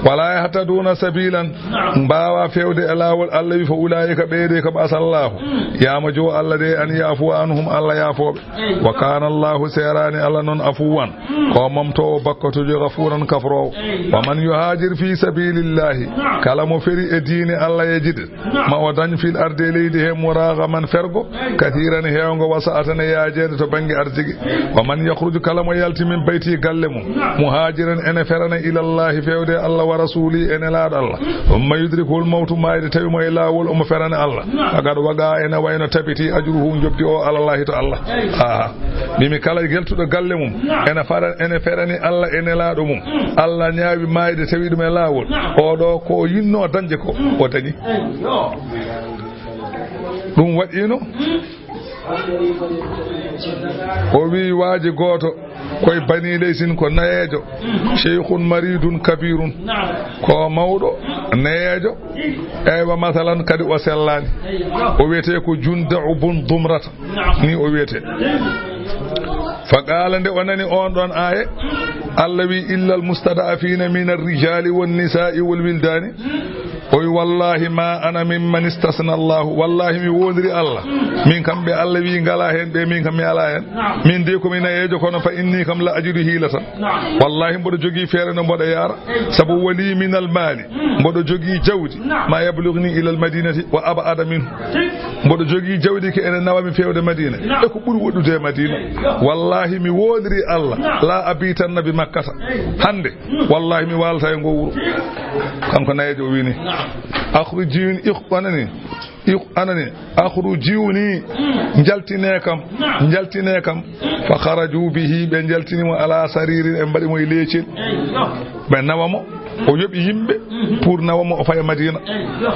"Wala yahtaduna sabilan." Mbaawaa feewde e laawol. Allah wi, "Fa ulaika, ɓeeɗe kam, asallahu, yaama jo Allah de, an yaafuwa anhum, Allah yaafooɓe. Wa kana Allahu, seeraani Allah noon, afuwan, ko momtoowo bakkatuuji, ghafuran, kafroowo. Wa man yuhajir fi sabilillahi, kala mo feri e diine Allah, yajid, ma o dañ, fil ardi, e leydi he, muragaman, fergo, kathiran, heewngo, wa sa'atan, e yaajeende to bannge arziki. Wa man yakhruj, kala mo yalti, min bayti, galle mum, muhajiran, ene ferana, ilallahi, feewde Allah, wa rasuli, e nelaaɗo Allah, thumma yudrikuhul mawtu, maayde tawi mo e laawol, omo ferana Allah, faqad waqa, ene wayno tabiti, ajruhu, njoɓdi o, alallahi, to Allah." Aha. Mimi, kala geltuɗo galle mum, ene fara-, ene ferani Allah e nelaaɗo mum, Allah ñaawi maayde, tawi ɗum e laawol, oɗo ko o yinno dañde ko, o dañi. Ɗum waɗino, o wi waaji gooto koye Bani Laysin, ko nayeejo, shaykhun maridun kabirun, ko mawɗo, nayeejo, eywa, masalan, kadi o sellaani. O wiyetee ko Junda'u bun Dumrata. Ni o wiyetee. Fa qaala, nde o nani oon ɗoon aaya, Allah wi, "Illa almustad'afina min arrijali wan nisa'i wal wildani." O wi, "Wallahi ma ana mimman istasna Allahu." Wallahi mi woondiri Allah. Min kam ɓe Allah wi ngalaa heen ɓe, min kam mi alaa heen. Min de ko mi nayeejo, kono fa inni kam la ajidu hiilatan. Wallahi mboɗo jogii feere no mboɗo yaara. Sabu wali min al maali. Mboɗo jogii jawdi. Ma yablughni ila al madinati wa ab'ada minhu. Mboɗo jogii jawdi ke ene nawa mi feewde Madina. E ko ɓuri woɗɗude e Madina. Wallahi mi woondiri Allah. La abitanna bi Makkata. Hannde, wallahi mi waalata e ngo wuro. Kanko nayeejo o wini. Akhrujuni, ikh-, anani. Ikh-, anani. Akhrujuni. Njaltine kam. Njaltine kam. Fa kharaju bihi, ɓe njaltini mo ala saririn, e mbaɗi mo e leecel. Ɓe nawa mo. O yoɓi yimɓe pour nawa mo o faya Madina.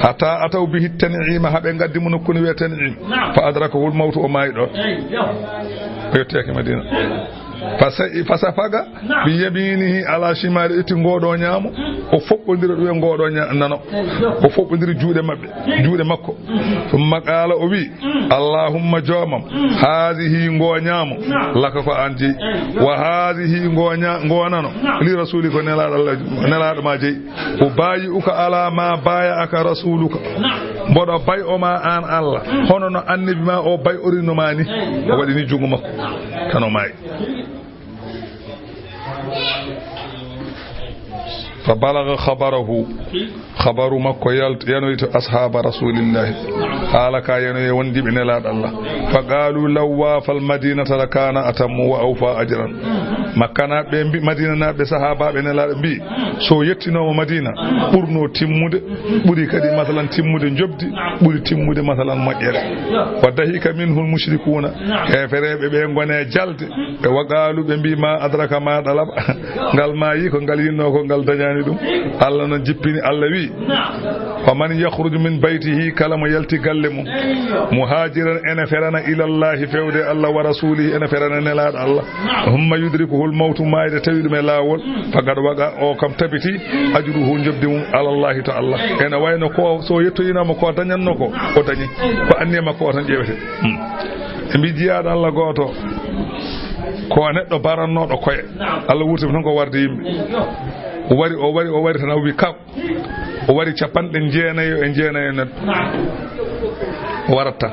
Hatta ataw bihi Tan'ima, haa ɓe ngaddi mo nokkuure wiyee Tan'im. Fa adrakahul mawtu, o maayi ɗon. O yettoyaaki Madina. Fa sa-, fa safaga bi yaminihi ala shimali, itti ngooɗo ñaamo, o foɓɓondira ɗum e ngooɗo ña-, nano. O foɓɓondiri juuɗe maɓɓe, juuɗe makko. Summa qaala, o wi, "Allahumma, joomam, haadihi, ngoo ñaamo, laka, ko aan jeyi. Wa haadihi, ngoo ña-, ngoo nano, li rasuli, ko nelaaɗo Allah, nelaaɗo ma jeyi. Ubayi'uka ala ma baya'aka rasuluka. Mboɗo bay o ma aan Allah, hono no annabi ma o bay orino ma ni." O waɗi ni junngo makko, tan o maayi. Fa balaga khabarahu, khabaru makko yalt-, yanoyi to ashaba rasulillahi. Haala ka yanoyi e wondiiɓe nelaaɗo Allah. Fa qalu law wafa al madinata la kana atammu wa awfa ajran. Makkanaaɓe mbi, Madinanaaɓe sahaabaaɓe nelaaɗo mbi, so yettinooma Madina, ɓurno timmude, ɓuri kadi masalan timmude njoɓdi, ɓuri timmude masalan moƴƴere. Wa dahika minhu al mushrikuna, heefereeɓe ɓe ngone jalde. Ɓe wa qalu, ɓe mbi, "Ma adraka ma talaba." Ngal maayi ko ngal yinnoo ko, ngal dañaani ɗum. Allah noon jippini, Allah wi, "Wa man yakhruju min baytihi," kala mo yalti galle mum, "muhajiran," ene ferana, "ila Allahi," fewde Allah, "wa rasulihi," ene ferana nelaaɗo Allah, "thumma yudrikuhu al mawtu," maayde tawi ɗum e laawol, "faqad waqa," o kam tabiti, "ajruhu," njoɓdi mum, "ala Allahi," to Allah. Ene wayno ko so yettoyinaama ko dañatno ko, o dañi. Ko anniya makko o tan ƴeewete. Hmm. Ɓe mbi jiyaaɗo Allah gooto, ko neɗɗo barannooɗo koye. Allah wurti tan ko warde yimɓe. O wari, o wari, o wari tan o wi kam. O wari capanɗe jeenayo e jeenayo neɗɗo. O warat tan.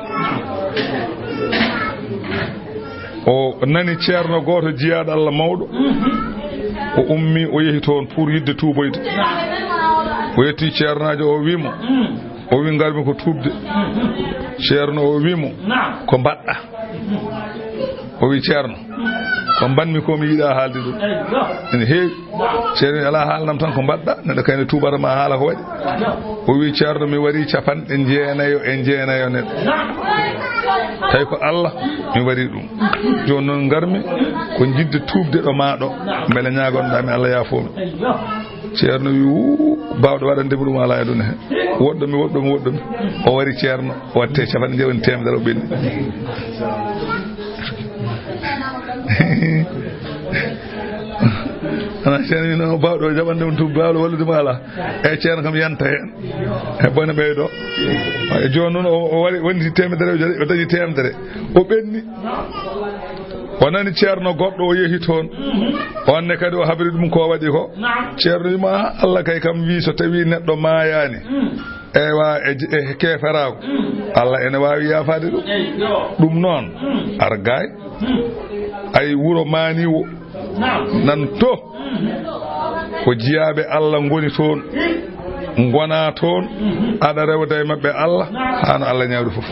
O nani ceerno gooto jiyaaɗo Allah mawɗo. O ummi, o yehi toon pour yiɗde tuuboyde. O yetti ceernaajo o wi mo, o wi, "Ngarmi ko tuubde." Ceerno o wi mo, "Ko mbaɗɗa?" O wi, "Ceerno, ko mbanmi ko mi yiɗaa haalde ɗum. Ene heewi." Ceerno wi, "Alaa, haalnam tan ko mbaɗɗa, neɗɗo kayne tuubata ma haala ko waɗi." O wi, "Ceerno, mi wari capanɗe jeenayo e jeenayo neɗɗo. Tawi ko Allah mi wari ɗum. Jooni noon ngarmi ko jiɗde tuubde ɗo maa ɗo, mbele ñaagonɗaa mi Allah yaafoo mi." Ceerno wi, "Wuu, baawɗo waɗande mi ɗum alaa e aduna he. Woɗɗo mi, woɗɗo mi, woɗɗo mi." O wari ceerno, watte capanɗe njeego, woni teemedere, o ɓenni. Ana ceerno wi, "No baawɗo jaɓande on tun, baawɗo wallude mo alaa." E ceerno kam yanta heen. E bone ɓeydo. E jooni noon o, o wari, woni teemedere, o jari, o dañi teemedere. O ɓenni. O nani ceerno goɗɗo, o yehi toon. On ne kadi o habri ɗum ko waɗi ko. Ceerno wi mo, "Ah, Allah kay kam wi so tawi neɗɗo maayaani, ewa, e, e keeferaagu, Allah ene waawi yaafaade ɗum. Ɗum noon, argaay. Ay wuro maaniwo nan to, ko jiyaaɓe Allah ngoni toon, ngona toon, aɗa rewda e maɓɓe Allah, haa no Allah ñaawri fof.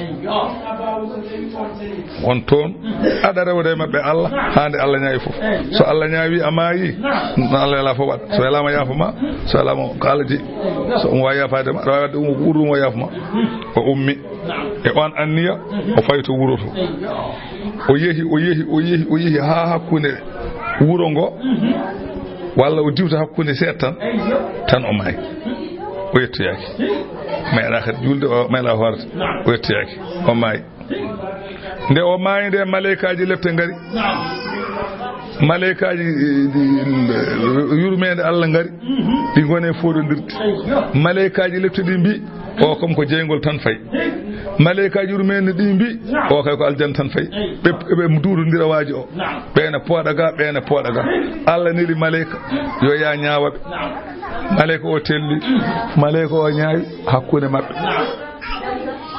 On toon, aɗa rewda e maɓɓe Allah, haa nde Allah ñaawi fof. So Allah ñaawi a maayi, no Allah yalaa fof waɗ. So yalaama yaafo ma, so yalaama ko Allah jeyi. So omo waawi yaafaade ma, aɗa waawi waɗde ɗum, ko ɓuri ɗum o yaafo ma." O ummi. E on anniya, o fayi to wuro to. O yehi, o yehi, o yehi, o yehi haa hakkunde wuro ngo, walla o diwta hakkunde seeɗa tan, tan o maayi. O yettoyaaki. Meeɗaa kadi juulde, o meeɗaa hoorde. O yettoyaaki. O maayi. Nde o maayi nde, maleykaaji lepte ngari. Maleykaaji, eh, yurmeende Allah ngari. Ɗi ngoni e fooɗondirde. Maleykaaji lepte ɗi mbi, "O kam ko jeyngol tan fayi." Maleykaaji yurmeende ɗi mbi, "O kay ko aljanna tan fayi." Ɓe, ɓe duudondira waaji o. Ɓeene pooɗa ga, ɓeene pooɗa ga. Allah neli maleyka, yo yaa ñaawa ɓe. Maleyka o telli, maleyka o ñaawi hakkunde maɓɓe.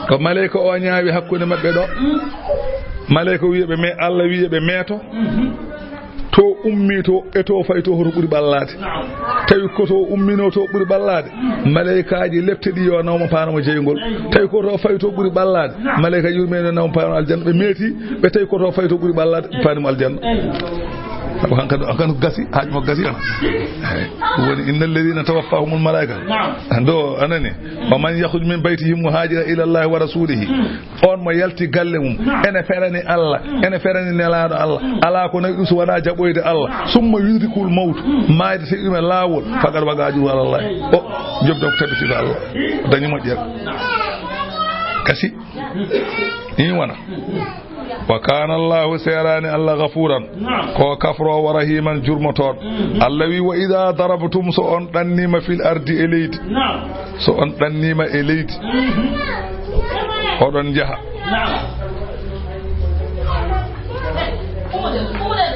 Ko maleyka o ñaawi hakkunde maɓɓe ɗo, maleyka wiya ɓe, mais Allah wiya ɓe meeto. To ummi to, e to fayi to, hoto ɓuri ɓallaade? Tawi ko to ummino to ɓuri ɓallaade, maleykaaji lepte ɗi yo naw mo paana mo jeyngol. Tawi ko to fayi to ɓuri ɓallaade, maleykaaji yurmeende naw mo paana mo aljanna. Ɓe meeti, ɓe tawi ko to fayi to ɓuri ɓallaade, ɓe paani mo aljanna. Sabu hankadi, hankadi ko gasi, haaju makko gasi on. Eyi. Ɗum woni, "Inna alladhina tawaffahumul malaika." Naam. Ndo anani, "Wa man yakhruj min baytihi muhajiran ila Allahi wa rasulihi." On mo yalti galle mum, naam, ene ferani Allah, mm, ene ferani Nelaaɗo Allah, mm, alaa ko nawi ɗum so wonaa jaɓoyde Allah. Naam. Summa yudrikul mawtu, mm, maayde tawi ɗum e laawol, faqad waqa ajruhu ala Allah. Eyi. O jobde ko tabiti ko Allah. Dañi moƴƴere. Naam. Gasi. Ni wona. Wa kana Allahu, seeraani Allah, ghafuran, naam, ko kafroowo, rahiman, jurmotooɗo. Mm. Allah wi, "Wa idha darabtum," so on ɗanniima, "fil ardi," e leydi. Naam. So on ɗanniima e leydi, mm-hmm, oɗon njaha. Naam.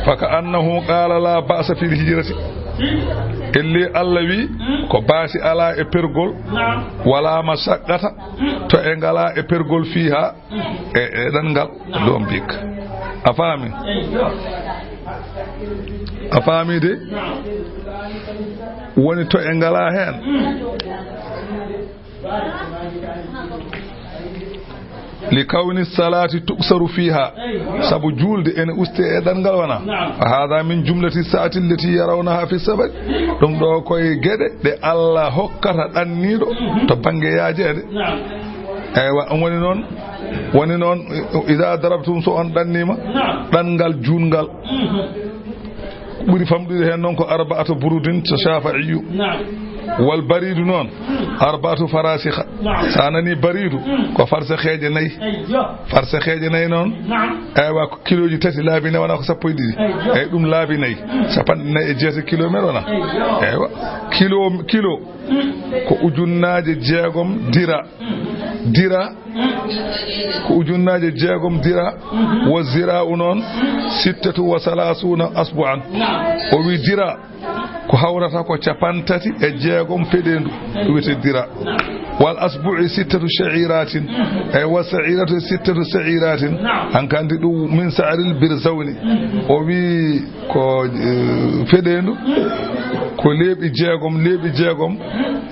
Fa ka annahu qala, "La ba'sa fil hijrati." Mm. Elli Allah wi, mm, ko baasi alaa e pergol, naam, wala mashaqqata, mm, to e ngalaa e pergol, fiha, e, e ɗanngal, naam, ɗum bik. A faami? Eyyo. A faami de? Naam. Woni to e ngalaa heen. Mm. Li kawni salati tuksaru fiha. Eyyo. Sabu juulde ene uste e ɗanngal wona. Naam. Fa hada min jumlati saati allati yarawnaha fi safari. Ɗum ɗo koye geɗe ɗe Allah hokkata ɗanniiɗo, mhm, to bannge yaajeede. Naam. Eywa, ɗum woni noon, woni noon, iza darabtum, so on ɗanniima, naam, ɗanngal juutngal. Mhm. Ko ɓuri famɗude heen noon ko arba'atu burudin to Shafi'iyyu. Naam. Wal baridu noon, mm, arba'atu farasikha. Naam. So a nanii baridu, mm, ko farsaheeje nayi. Eyyo. Farsaheeje nayi noon. Naam. Eywa, ko kilooji tati laabi nayi wona ko sappo e ɗiɗi. Eyyo. Eyyi, ɗum laabi nayi. Mm. Cappanɗe nayi e jeetati kilometer wona. Eyyo. Eywa. Kilo, kilo, mm, ko ujunnaaje jeegom dira. Dira ko ujunnaaje jeegom dira, wa zira'u noon sittatu wa salasuna asbu'an. O wi dira ko hawrata ko capantati e jeegom peɗendu, ɗum wiyete dira. Wal asbu'i sittatu sha'iratin, e wa sha'iratu sittatu sha'iratin, hankandi ɗum min sa'ril birzawni. O wi ko, eh, peɗendu, ko leeɓi jeegom, leeɓi jeegom,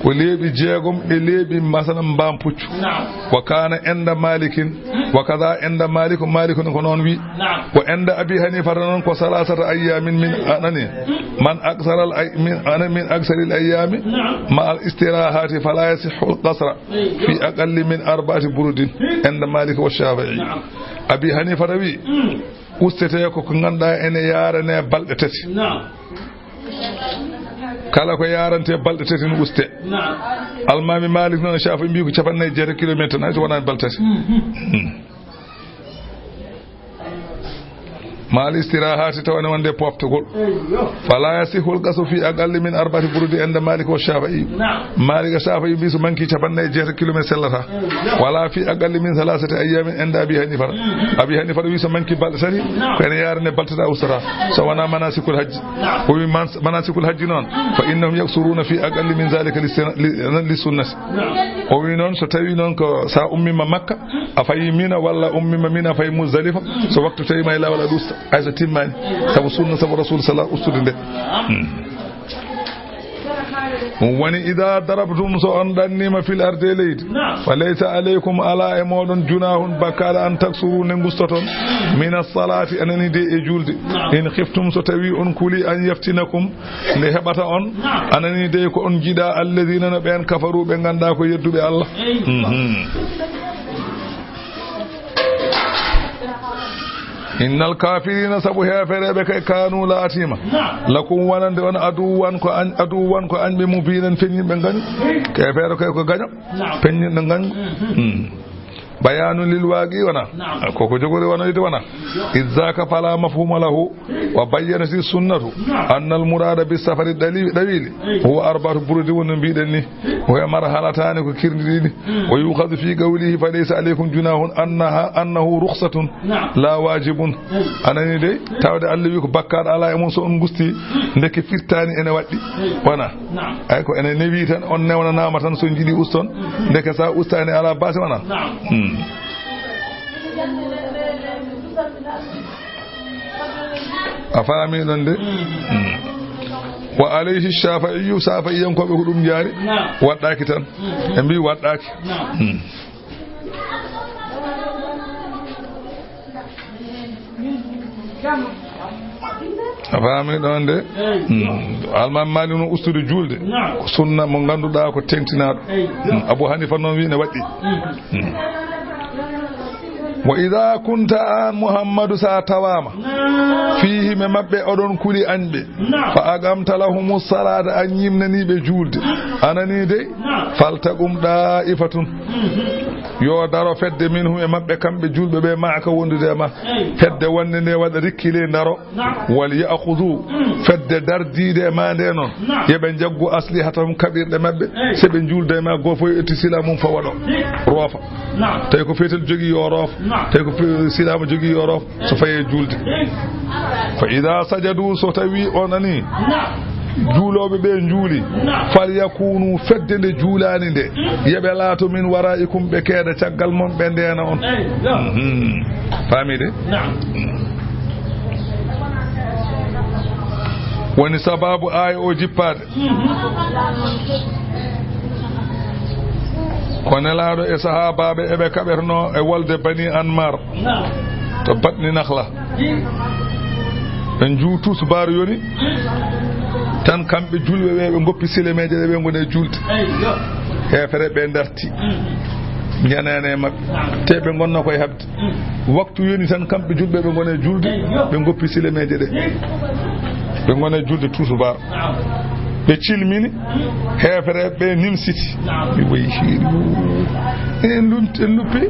ko leeɓi jeegom e leeɓi, masalan, mbaam puccu. Naam. Wa kana inda Malikin, wa kaza inda Malik, Malik ne ko noon wi. Naam. Wa inda Abi Hanifata noon ko salasata ayyamin min anani. Man aksara al ay-, min, ana min aksari al ayyami, naam, ma al istirahati fala yasihhu al qasra fi aqalli min arba'ati burudin inda Malik wa Shafi'i. Naam. Abi Hanifata wi, mm, ustete ko ko ngannduɗaa ene yaarane balɗe tati. Naam. Kala ko yaarante balɗe tati no uste. Naam. Almaami Malik noon e Shafi'i mbi ko cappanɗe nayi e jeetati kilometer tan, hay so wonaani balɗe tati. Mhm. Hmm. Ma al istirahati, tawa ne wonde poftugol. Eyyo. Fala yasihhu al qasru fi aqalli min arba'ati burudi inda Malik wa Shafi'i. Naam. Malik e Shafi'i mbi so manki cappanɗe nayi e jeetati kilometer sellata. Wala fi aqalli min salasati ayyamin inda Abi Hanifa. Mm. Abi Hanifa wi so manki balɗe tati, naam, ko ene yaarane balɗe tati a ustata. So wona manasikul hajji. Naam. O wi man-, manasikul hajji noon, fa innahum yaksuruna fi aqalli min zalika li sena-, li, li sunnati. Naam. O wi noon so tawi noon ko sa ummima Makka, a fayi Mina walla ummima Mina fayi Muzdalifa, so waktu tawi ma e lawol aɗa usta. Hay so timmaani. Sabu sunna, sabu Rasul sallallahu ustude nde. Hmm. Ɗum woni, "Ida darabtum," so on ɗanniima, "fil ardi," e leydi, naam, "fa laysa alaykum," alaa e mooɗon, "junahun," bakkaale, "an taksuru," nde ngustoton, "mina salaati," anani de e juulde, naam, "in khiftum," so tawi on kuli, "an yaftinakum," nde heɓata on, naam, anani de ko on njiɗa, "alladina," no ɓeen, "kafaru," ɓe ngannduɗaa ko yedduɓe Allah. Mhm. Innal kafirina, sabu heefereɓe kay, kanu, laatima, naam, lakum, wonande on, aduwan, ko an-, aduwan, ko añɓe, mubinan, feññinɓe ngañu. Keefeero kay ko gaño, naam, feññinɗo ngañu. Mhm. Hmm. Bayanu lil waqi wona. Naam. Koko jogori wanoyde wona. Idzaka fala mafhuma lahu. Wa bayyanati sunnatu, naam, anna al murada bi safari dali-, dawili, eyi, huwa arba'atu burudi, woni no mbiɗen ni. Wa hiya marhalataani, ko kirndi ɗiɗi. Mm. Wa yukhadhu fi qawlihi, "Fa laysa alaykum junahun," annaha, annahu rukhsatun, naam, la wajibun. Eyi. A nani de? Tawde Allah wi ko bakkaat ala e mum so on ngusti, ndeke firtaani ene waɗɗi. Eyi. Wona. Naam. Ay ko ene newi tan, on newnanaama tan, so on njiɗi uston. Mm. Ndeke sa ustaani ala baasi wona. Naam. Mm. A faami ɗon de? Mm. Mm. Wa alayhi Shafi'iyyu, Shafi'iyankooɓe ko ɗum njaari, naam, waɗɗaaki tan. Mm. Ɓe mbii waɗɗaaki. Naam. Mm. A faami ɗon de? Hmm. Alman Maalik no ustude juulde. Ko sunna mo ngannduɗaa ko teŋtinaaɗo. Hmm. Abu Hanifa noon wi ne waɗɗi. Hmm. Wa idaa kunta, aan Muhammadu, so a tawaama, fiihim, e maɓɓe, oɗon kuli añɓe, fa aqamta lahumu salaata, a ñiimnanii ɓe juulde, a nanii dey? Faltaqum daa'ifatun, yo daro fedde, minhum, e maɓɓe, kamɓe juulɓe ɓe, ma'aka, wondude e ma. Fedde wonde nde waɗa rikkile, daro. Wal ya'khudhu, fedde dardiide e ma nde noon, yo ɓe njaggu aslihatahum, kaɓirɗe maɓɓe. So ɓe juulda e ma, gooto fof yo ƴettu silaamu mum, fawa ɗo, roofa. Tawi ko fetel jogii, yo roof. Tawi ko fe-, silaamu jogii, yo roof, so faye juulde. Fa idaa sajadu, so tawi on nanii juulooɓe ɓe juuli, fal yakunu, fedde nde juulaani nde, yo ɓe laato min waraa'ikum, ɓe keeda caggal mon, ɓe ndeena on. Mhm. Faami de? Woni sababu aaya o jippaade. Ko Nelaaɗo e sahaabaaɓe eɓe kaɓetnoo e wolde Bani Anmar to Batni Nakhla. Ɓe njuu tusubaar yoni tan, kamɓe juulɓe ɓe, ɓe ngoppi silemeeje ɗe, ɓe ngoni e juulde. Heefere ɓe darti, njanani e maɓɓe, te ɓe ngonnoo koye haɓde. Waktu yoni tan, kamɓe juulɓe ɓe ngoni e juulde, ɓe ngoppi silemeeje ɗe, ɓe ngoni e juulde tusubaar. Ɓe cilmini, heefereɓe ɓe nimsiti. Mi wayi hiiɗi. En lum-, en luppi.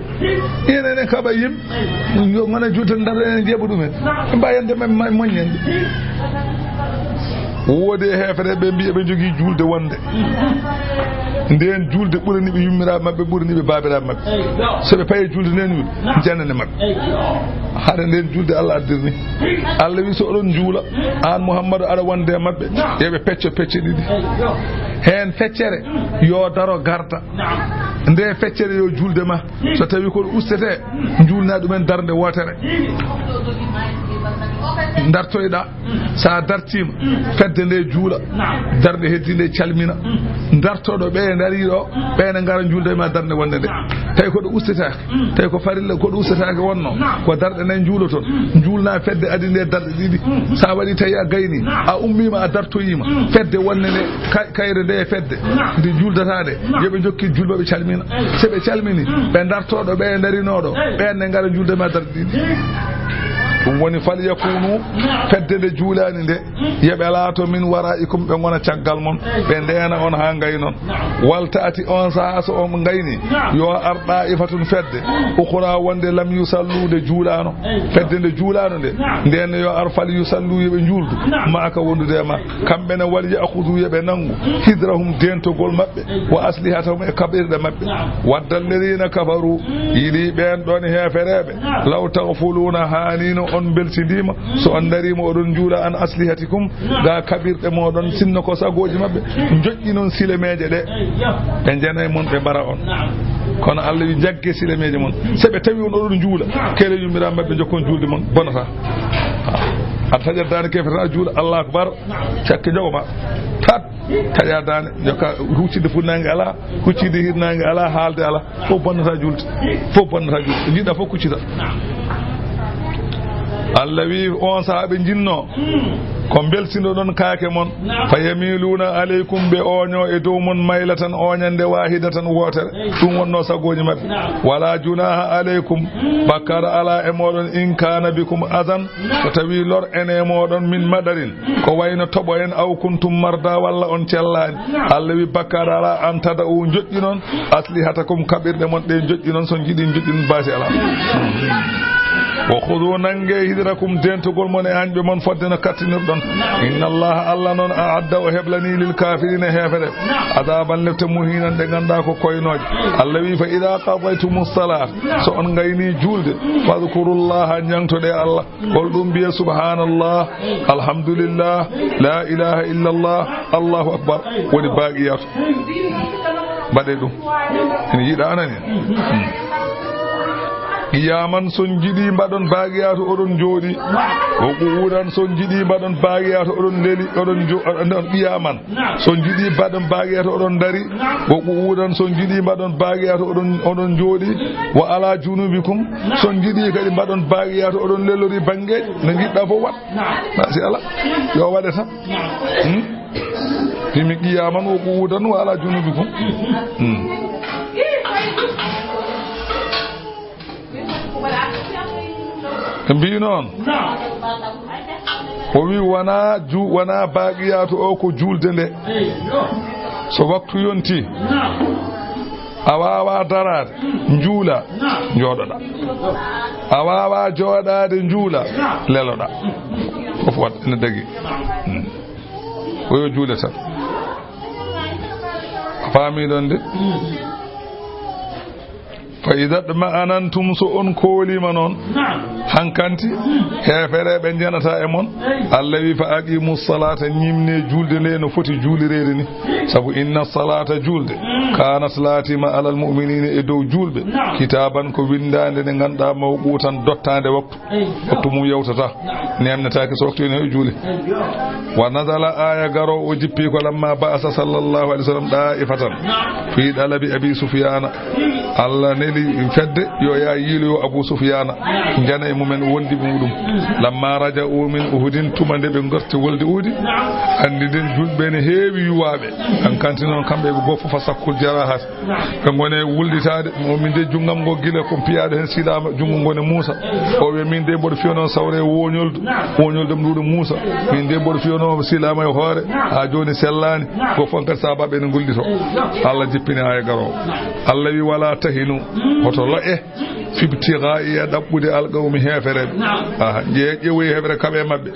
Enen en kaɓa yimɓe. Yo ngona juulde, ndar enen jeeɓa ɗumen. Ɓe mbawi yande men ma-, moññande. Woodi e heefereɓe ɓe mbiya ɓe jogii juulde wonde. Nden juulde ɓurani ɓe yummiraaɓe maɓɓe, ɓurani ɓe baabiraaɓe maɓɓe. So ɓe payi juulde nden, juulde janane maɓɓe. Hade nden juulde Allah addirni. Allah wi, so oɗon juula, aan Muhammadu, aɗa wonde e maɓɓe, yo ɓe pecco pecce ɗiɗi. Heen feccere, yo daro garda. Nde feccere, yo juulde ma. So tawi ko ustete, juulna ɗumen darnde wootere. Dartoyɗa, sa dartima, fedde nde juula, darnde heddi nde calmina. Dartoɗo ɓe dariɗo, ɓe ne ngara juulda e ma darnde wonde nde. Tawi ko ɗo ustetaake, tawi ko farilla, ko ɗo ustetaake wonno, ko darɗe nayi juuloton. Juulna fedde adi nde darɗe ɗiɗi. Sa waɗi tawi a gayni, a ummima, a dartoyima, fedde wonde nde, kay-, kayre nde e fedde nde juuldata nde, yo ɓe jokki julɓe ɓe calmina. So ɓe calmini, ɓe dartoɗo, ɓe darinoɗo, ɓen ne ngara juulde ma darɗe ɗiɗi. Ɗum woni, fal yakunu, fedde nde juulani nde, yo ɓe laato min wara'ikum, ɓe ngona caggal mon, ɓe ndeena on haa ngaynon. Wal ta'ti, on sahaa so on ngayni, yo ar da'ifatun, fedde, ukhra, wonde lam yusallu, nde juulano, fedde nde juulano nde, nden yo ar fal yusallu, yo ɓe juuldu, ma'aka, wondude e ma. Kamɓe ne, wal ya'khudhu, yo ɓe nanngu, hidrahum, deentogol maɓɓe, wa aslihatahum, e kaɓirɗe maɓɓe. Wadda alladhina kafaru, yiɗi ɓen ɗon heefereɓe, law taghfuluna, haanino on beltindiima, so on dariima oɗon juula, an aslihatikum, ga kaɓirɗe moɗon, sinno ko sagooji maɓɓe, joƴƴinon silemeeje ɗe, ɓe njanay mon, ɓe mbara on. Kono Allah wi, jagge silemeeje mon. So ɓe tawi on oɗon juula, kele yummiraaɓe maɓɓe, jokkon juulde mon, bonata. Aɗa taƴa daande keefetaa, juula, Allahu akbar, cakke jogo ma, tat, taƴa daande, jokka, huccide funnaange alaa, huccide hirnaange alaa, haalde alaa, fof bonnata juulde, fof bonnata juulde, ko njiɗɗa fof kuccita. Allah wi, on sahaa ɓe njinnoo ko mbeltinoɗon kaake mon, fa yamiluna alaykum, ɓe ooñoo e dow mon, maylatan, ooñande, wahidatan, wootere, ɗum wonnoo sagooji maɓɓe. Wala junaha alaykum, bakkaara alaa e mooɗon, in kana bikum adan, so tawi lor ene e mooɗon, min madarin, ko wayno toɓo en, aw kuntum marda, walla on cellaani. Allah wi, bakkaara alaa, an tada'u, joƴƴinon, aslihatakum, kaɓirɗe mon ɗe, joƴƴinon, so jiɗi joƴƴinon, baasi alaa. Wa khudu, nannge, hidrakum, deentugol mon e añɓe mon, fodde no kattinirɗon. Inna Allaha, Allah noon, a'adda, o heblani, lil kafirina, heefere, adaban, lepte, muhinan, ɗe ngannduɗaa ko koynooje. Allah wi, fa idha qadaytumus salata, so on ngayni juulde, fadhkurullaha, njaŋtoɗe Allah. Hol ɗum mbiya, subhanallah, alhamdulillah, la ilaha illallah, Allahu akbar, woni baqiyatu. Mbaɗe ɗum. Ene yiɗa anani. Hmm. Qiyaman, so on njiɗi mbaɗon baaqiyaatu, oɗon njooɗi. Wa qu'udan, so on njiɗi mbaɗon baaqiyaatu, oɗon leli, oɗon jo-, oɗon qiyaman. So on njiɗi mbaɗon baaqiyaatu, oɗon ndari. Wa qu'udan, so on njiɗi mbaɗon baaqiyaatu, oɗon, oɗon njooɗi. Wa ala junubikum, so on njiɗi kadi mbaɗon baaqiyaatu, oɗon lelori bannge, no njiɗɗa fof waɗ. Ma si ala, yo waɗe tan. Hmm? Fimi qiyaman wa qu'udan wa ala junubikum. Hmm. Ɓe mbii noon, o wi wona ju-, wona baaqiyaatu o ko juulde nde. So waktu yonti, a waawa daraade, njuula, njooɗoɗa. A waawa jooɗaade, njuula, leloɗa. Fof waɗ ene dagi. Hmm. O yo juule tan. A faami ɗon de? Fa ida tma'anantum, so on kooliima noon, hankanti heefereɓe njanata e mon. Allah wi, fa aqimu salata, ñimne juulde nde no foti juulireede ni. Sabu inna salata, juulde, kanat, laatima, alal mu'minina, e dow juulɓe, kitaban, ko winndaande nde ngannduɗaa, mawqutan, dottaande waktu. Waktu mum yawtata, neemnetaake so waktu ene heewi juule. Wa nazala, aaya garoowo o jippi ko lamma ba'asa sallallahu alayhi wa sallam da'ifatan fi dalabi Abi Sufyana. Allah neli fedde yo yaa yiiloyo Abu Sufyana, njana e mumen wondi muɗum. Lamma raja'u min Uhudin, tuma nde ɓe ngarti wolde Uhudi, anndi nden juulɓe ne heewi yuwaaɓe. An kanti noon kamɓe ɓe goo fof fa sakkul jarahat. Ɓe ngone wulditaade, o min de junngam ngo gila ko piyaaɗo heen silaama, junngo ngone Muusa. O wiya min de mboɗo fiyonoo sawre e woñoldu, woñoldu am nduɗo Muusa. Min de mboɗo fiyonoo silaama e hoore, haa jooni sellaani. Ko fof kadi saabaaɓe ene ngullitoo. Allah jippini aaya garoowo. Allah wi, wala tahinu, hoto lo'e, fi ibtighaa'i, e ɗaɓɓude alqawmi heefereɓe. Aha, ƴe-, ƴeewoyi heefere kaɓe maɓɓe.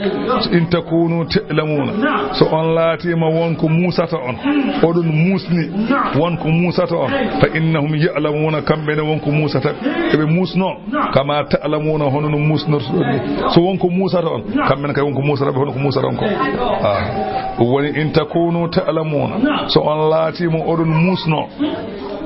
In takunu ta'lamuna, so on laatiima won ko muusata on, oɗon muusni, won ko muusata on, fa innahum ya'lamuna, kamɓe ne won ko muusata ɓe. Eɓe muusno, kama ta'lamuna, hono no muusnortoɗon ni. So won ko muusata on, kamɓe ne kay won ko muusata ɓe, hono ko muusata on ko. Ah, ɗum woni, in takunu ta'lamuna, so on laatiima oɗon muusno,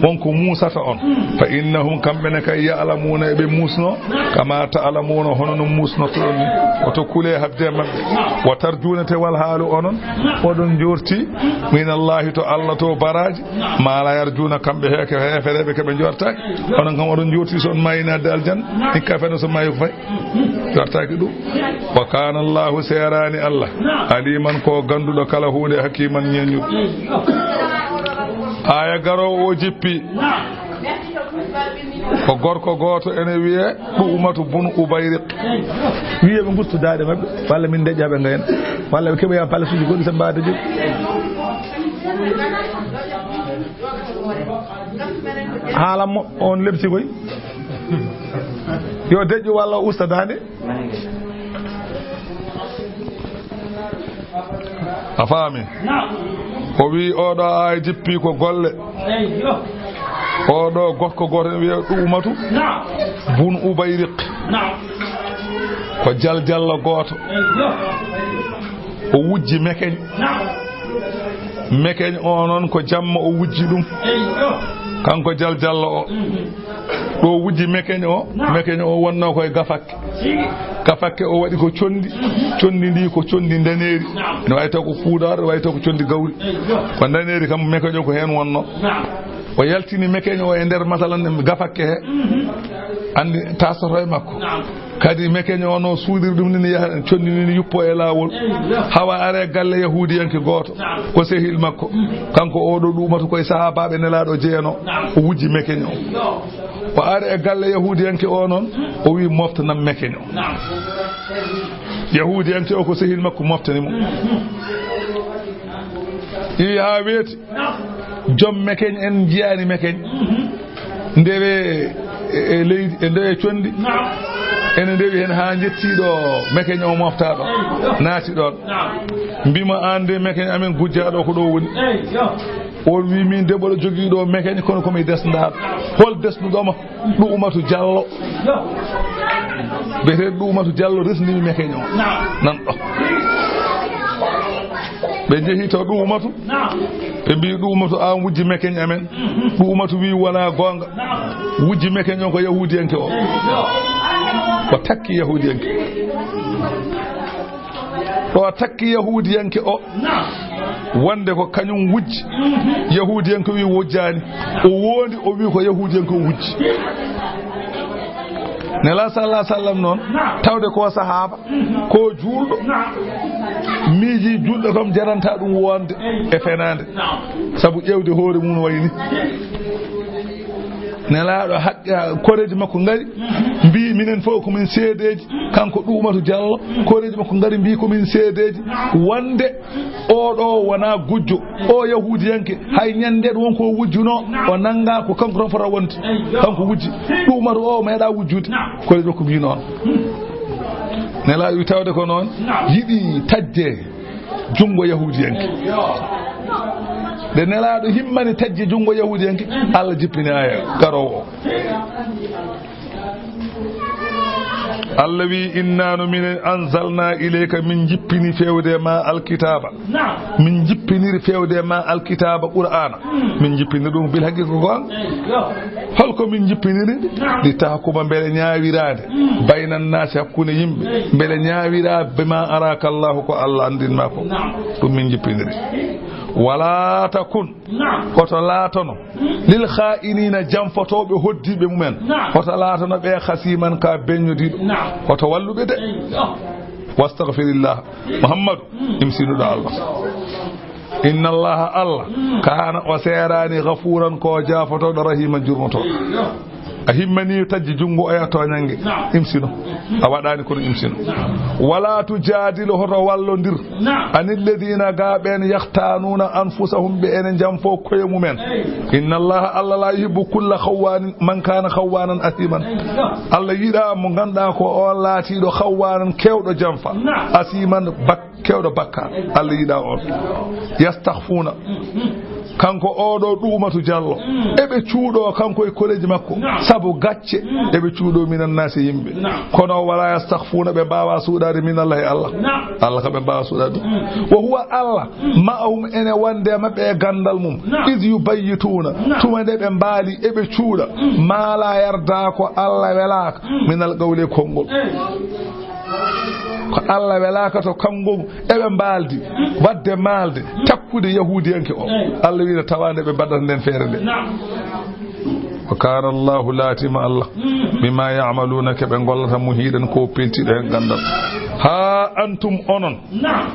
won ko muusata on, fa innahum, kamɓe ne kay, ya'lamuna, eɓe muusno, kama ta'lamuna, hono no muusnortoɗon ni. Woto kule habde maɓɓe. Wa tarjuna, te wal haalu onon, oɗon njorti, min Allahi, to Allah to, baraaji, ma la yarjuna, kamɓe heeke heefereɓe keɓe njortaaki. Onon kam oɗon njorti so on maayi naatde aljanna, hikka fena so maayi ko fay. Gartaaki ɗum. Wa kana Allahu, seeraani Allah, aliman, ko gannduɗo kala huunde, hakiman, ñeññuɗo. Aaya garoowo o jippi. Ko gorko gooto ene wiyee Ɗu'umatu bun Ubayriq. Wiyee ɓe ngurtu daaɗe maɓɓe, walla min ndeƴƴa ɓe ngayna, walla ɓe keɓoya palaisuuji goɗɗi tan mbaawde jogi. Haalan mo, on lepti koy. Yo deƴƴu walla o usta daande. A faami? O wi oɗo aaya jippi ko golle. Oɗo gorko gooto ne wiya Ɗu'umatu bun Ubayriq. Ko jaljallo gooto. O wujji mekeñ. Mekeñ o noon ko jamma o wujji ɗum. Kanko jaljallo o. Ɗo wujji mekeñ o, mekeñ o wonno koye gafakke. Gafakke o waɗi ko condi, condi ndi ko condi ndaneeri. Ne wayi taw ko puudar, ne wayi taw ko condi gawri. Ko ndaneeri kam mekeñ o ko heen wonno. O yaltini mekeñ o e nder, masalan, gafakke he. Anndi tasoto e makko. Kadi mekeñ o no suudiri ɗum ni, yaha condi ni yuppo e laawol. Hawa are galle yahuudiyanke gooto. Ko sehil makko. Kanko oɗo Ɗu'umatu koye sahaabaaɓe Nelaaɗo jeyano. O wujji mekeñ o. O ari e galle yahuudiyanke o noon, o wi moftanam mekeñ o. Yahuudiyanke o ko sehil makko moftani mo. Yehi haa weeti. Joom mekeñ en njiyaani mekeñ. Ndewe e, e leydi, e ndewe condi. Ene ndewi heen haa njettii ɗo mekeñ o moftaa ɗo. Naati ɗoon. Mbima aan de mekeñ amen gujjaaɗo ko ɗo woni. On wi min de mboɗo jogii ɗo mekeñ kono ko mi desndaaɗo. Hol desnuɗo ma? Ɗu'umatu Jallo. Mbiyetee Ɗu'umatu Jallo resnimi mekeñ o. Nan ɗo. Ɓe njehi to Ɗu'umatu. Ɓe mbi ɗuumatu an wujji meken amen. Ɗuumatu wi wona goonga. Wujji meken on ko yahuudiyanke o. O takki yahuudiyanke. O takki yahuudiyanke o. Wonde ko kañum wujji. Yahuudiyanke wi wujjaani. O wondi o wi ko yahuudiyanke o wujji. Nela sallallahu sallam noon, tawde ko sahaaba, ko juulɗo, miiji juulɗo kam jaranta ɗum wonde e fenaande. Sabu ƴeewde hoore mum wayi ni. Nelaaɗo haqqe, koreeji makko ngari, mbi minen fof ko min seedeeji, kanko Ɗuumatu Jallo, koreeji makko ngari mbi ko min seedeeji, wonde oɗo wona gujjo, o yahuudiyanke, hay ñande ɗum won ko wujjuno, o nanga ko kanko tan fota wonde, kanko wujji. Ɗuumatu o meeɗa wujjude, koreeji makko mbi noon. Nelaaɗo wi tawde ko noon, yiɗi tajje junngo yahuudiyanke. Nde Nelaaɗo himmani tajje junngo yahuudiyanke, Allah jippini aya garoowo o. Allah wi, "Inna no minen anzalna ilayka, min jippini fewde ma alkitaba." Min jippiniri fewde ma alkitaba Qur'ana. Min jippiniri ɗum bil haqiqa ko an. Holko min jippiniri? Li tahkuma, mbele ñaawiraade. Bayna nnaasi, hakkunde yimɓe. Mbele ñaawira bima araka Allahu, ko Allah anndin ma ko. Ɗum min jippiniri. Wala takun. Naam. Hoto laatono. Hmm. Lil khaa'iniina, janfotooɓe hoddiiɓe mumen. Naam. Hoto laatono ɓe khasiiman, ka beññodiiɗo. Naam. Hoto wallu ɓe de. Eyyo. Wastaghfirillah. Muhammadu, hmm, imsinuɗo Allah. Inna Allaha, Allah, hmm, kaana, o seeraani, ghafuuran, ko jaafotooɗo, rahiiman, jurmotooɗo. Eyyo. A himmani tajji junngo oya tooñannge. Naam. Imsino. A waɗaani kono imsino. Naam. Wala tujaadilu, hoto wallondir. Naam. Anil ladiina, ga ɓeen, yakhtanuuna anfusahum, ɓe ene janfo koye mumen. Eey. Inna Allaha, Allah, la yuhibbu kulla khawwaanin, man kaana khawwaanan asiiman. Eey. Allah yiɗa mo ngannduɗaa ko o laatiiɗo khawwaanan, keewɗo janfa. Naam. Asiiman, bak-, keewɗo bakkaat, Allah yiɗa on. Yastakhfuuna. Kanko oɗo Ɗuumatu Jallo. Mm. Eɓe cuuɗo kanko e koreeji makko. Naam. Sabu gacce, mm, eɓe cuuɗo minan naasi yimɓe. Naam. Kono wala yastakhfuuna, ɓe mbaawa suuɗaade min Allah e Allah. Naam. Allah kam ɓe mbaawa suuɗaade ɗum. Mm. Wa huwa Allah, mm, ma'ahum, ene wonde e maɓɓe e ganndal mum. Naam. Iz yubayyituuna, naam, tuma nde ɓe mbaali eɓe cuuɗa. Mm. Ma la yarda, ko Allah welaaka. Mm. Minal qawli, e konngol. Eey. Ko Allah welaaka to kanngol, eɓe mbaaldi, waɗde maalde, takkude yahuudiyanke o. Allah wiina tawa nde ɓe mbaɗata nden feere nde. Naam. Wa kaana Allahu, laatima Allah, mm, bima ya'maluuna, ke ɓe ngollata, muhiiɗan, ko peltiiɗo heen ganndal. Haa antum onon. Naam.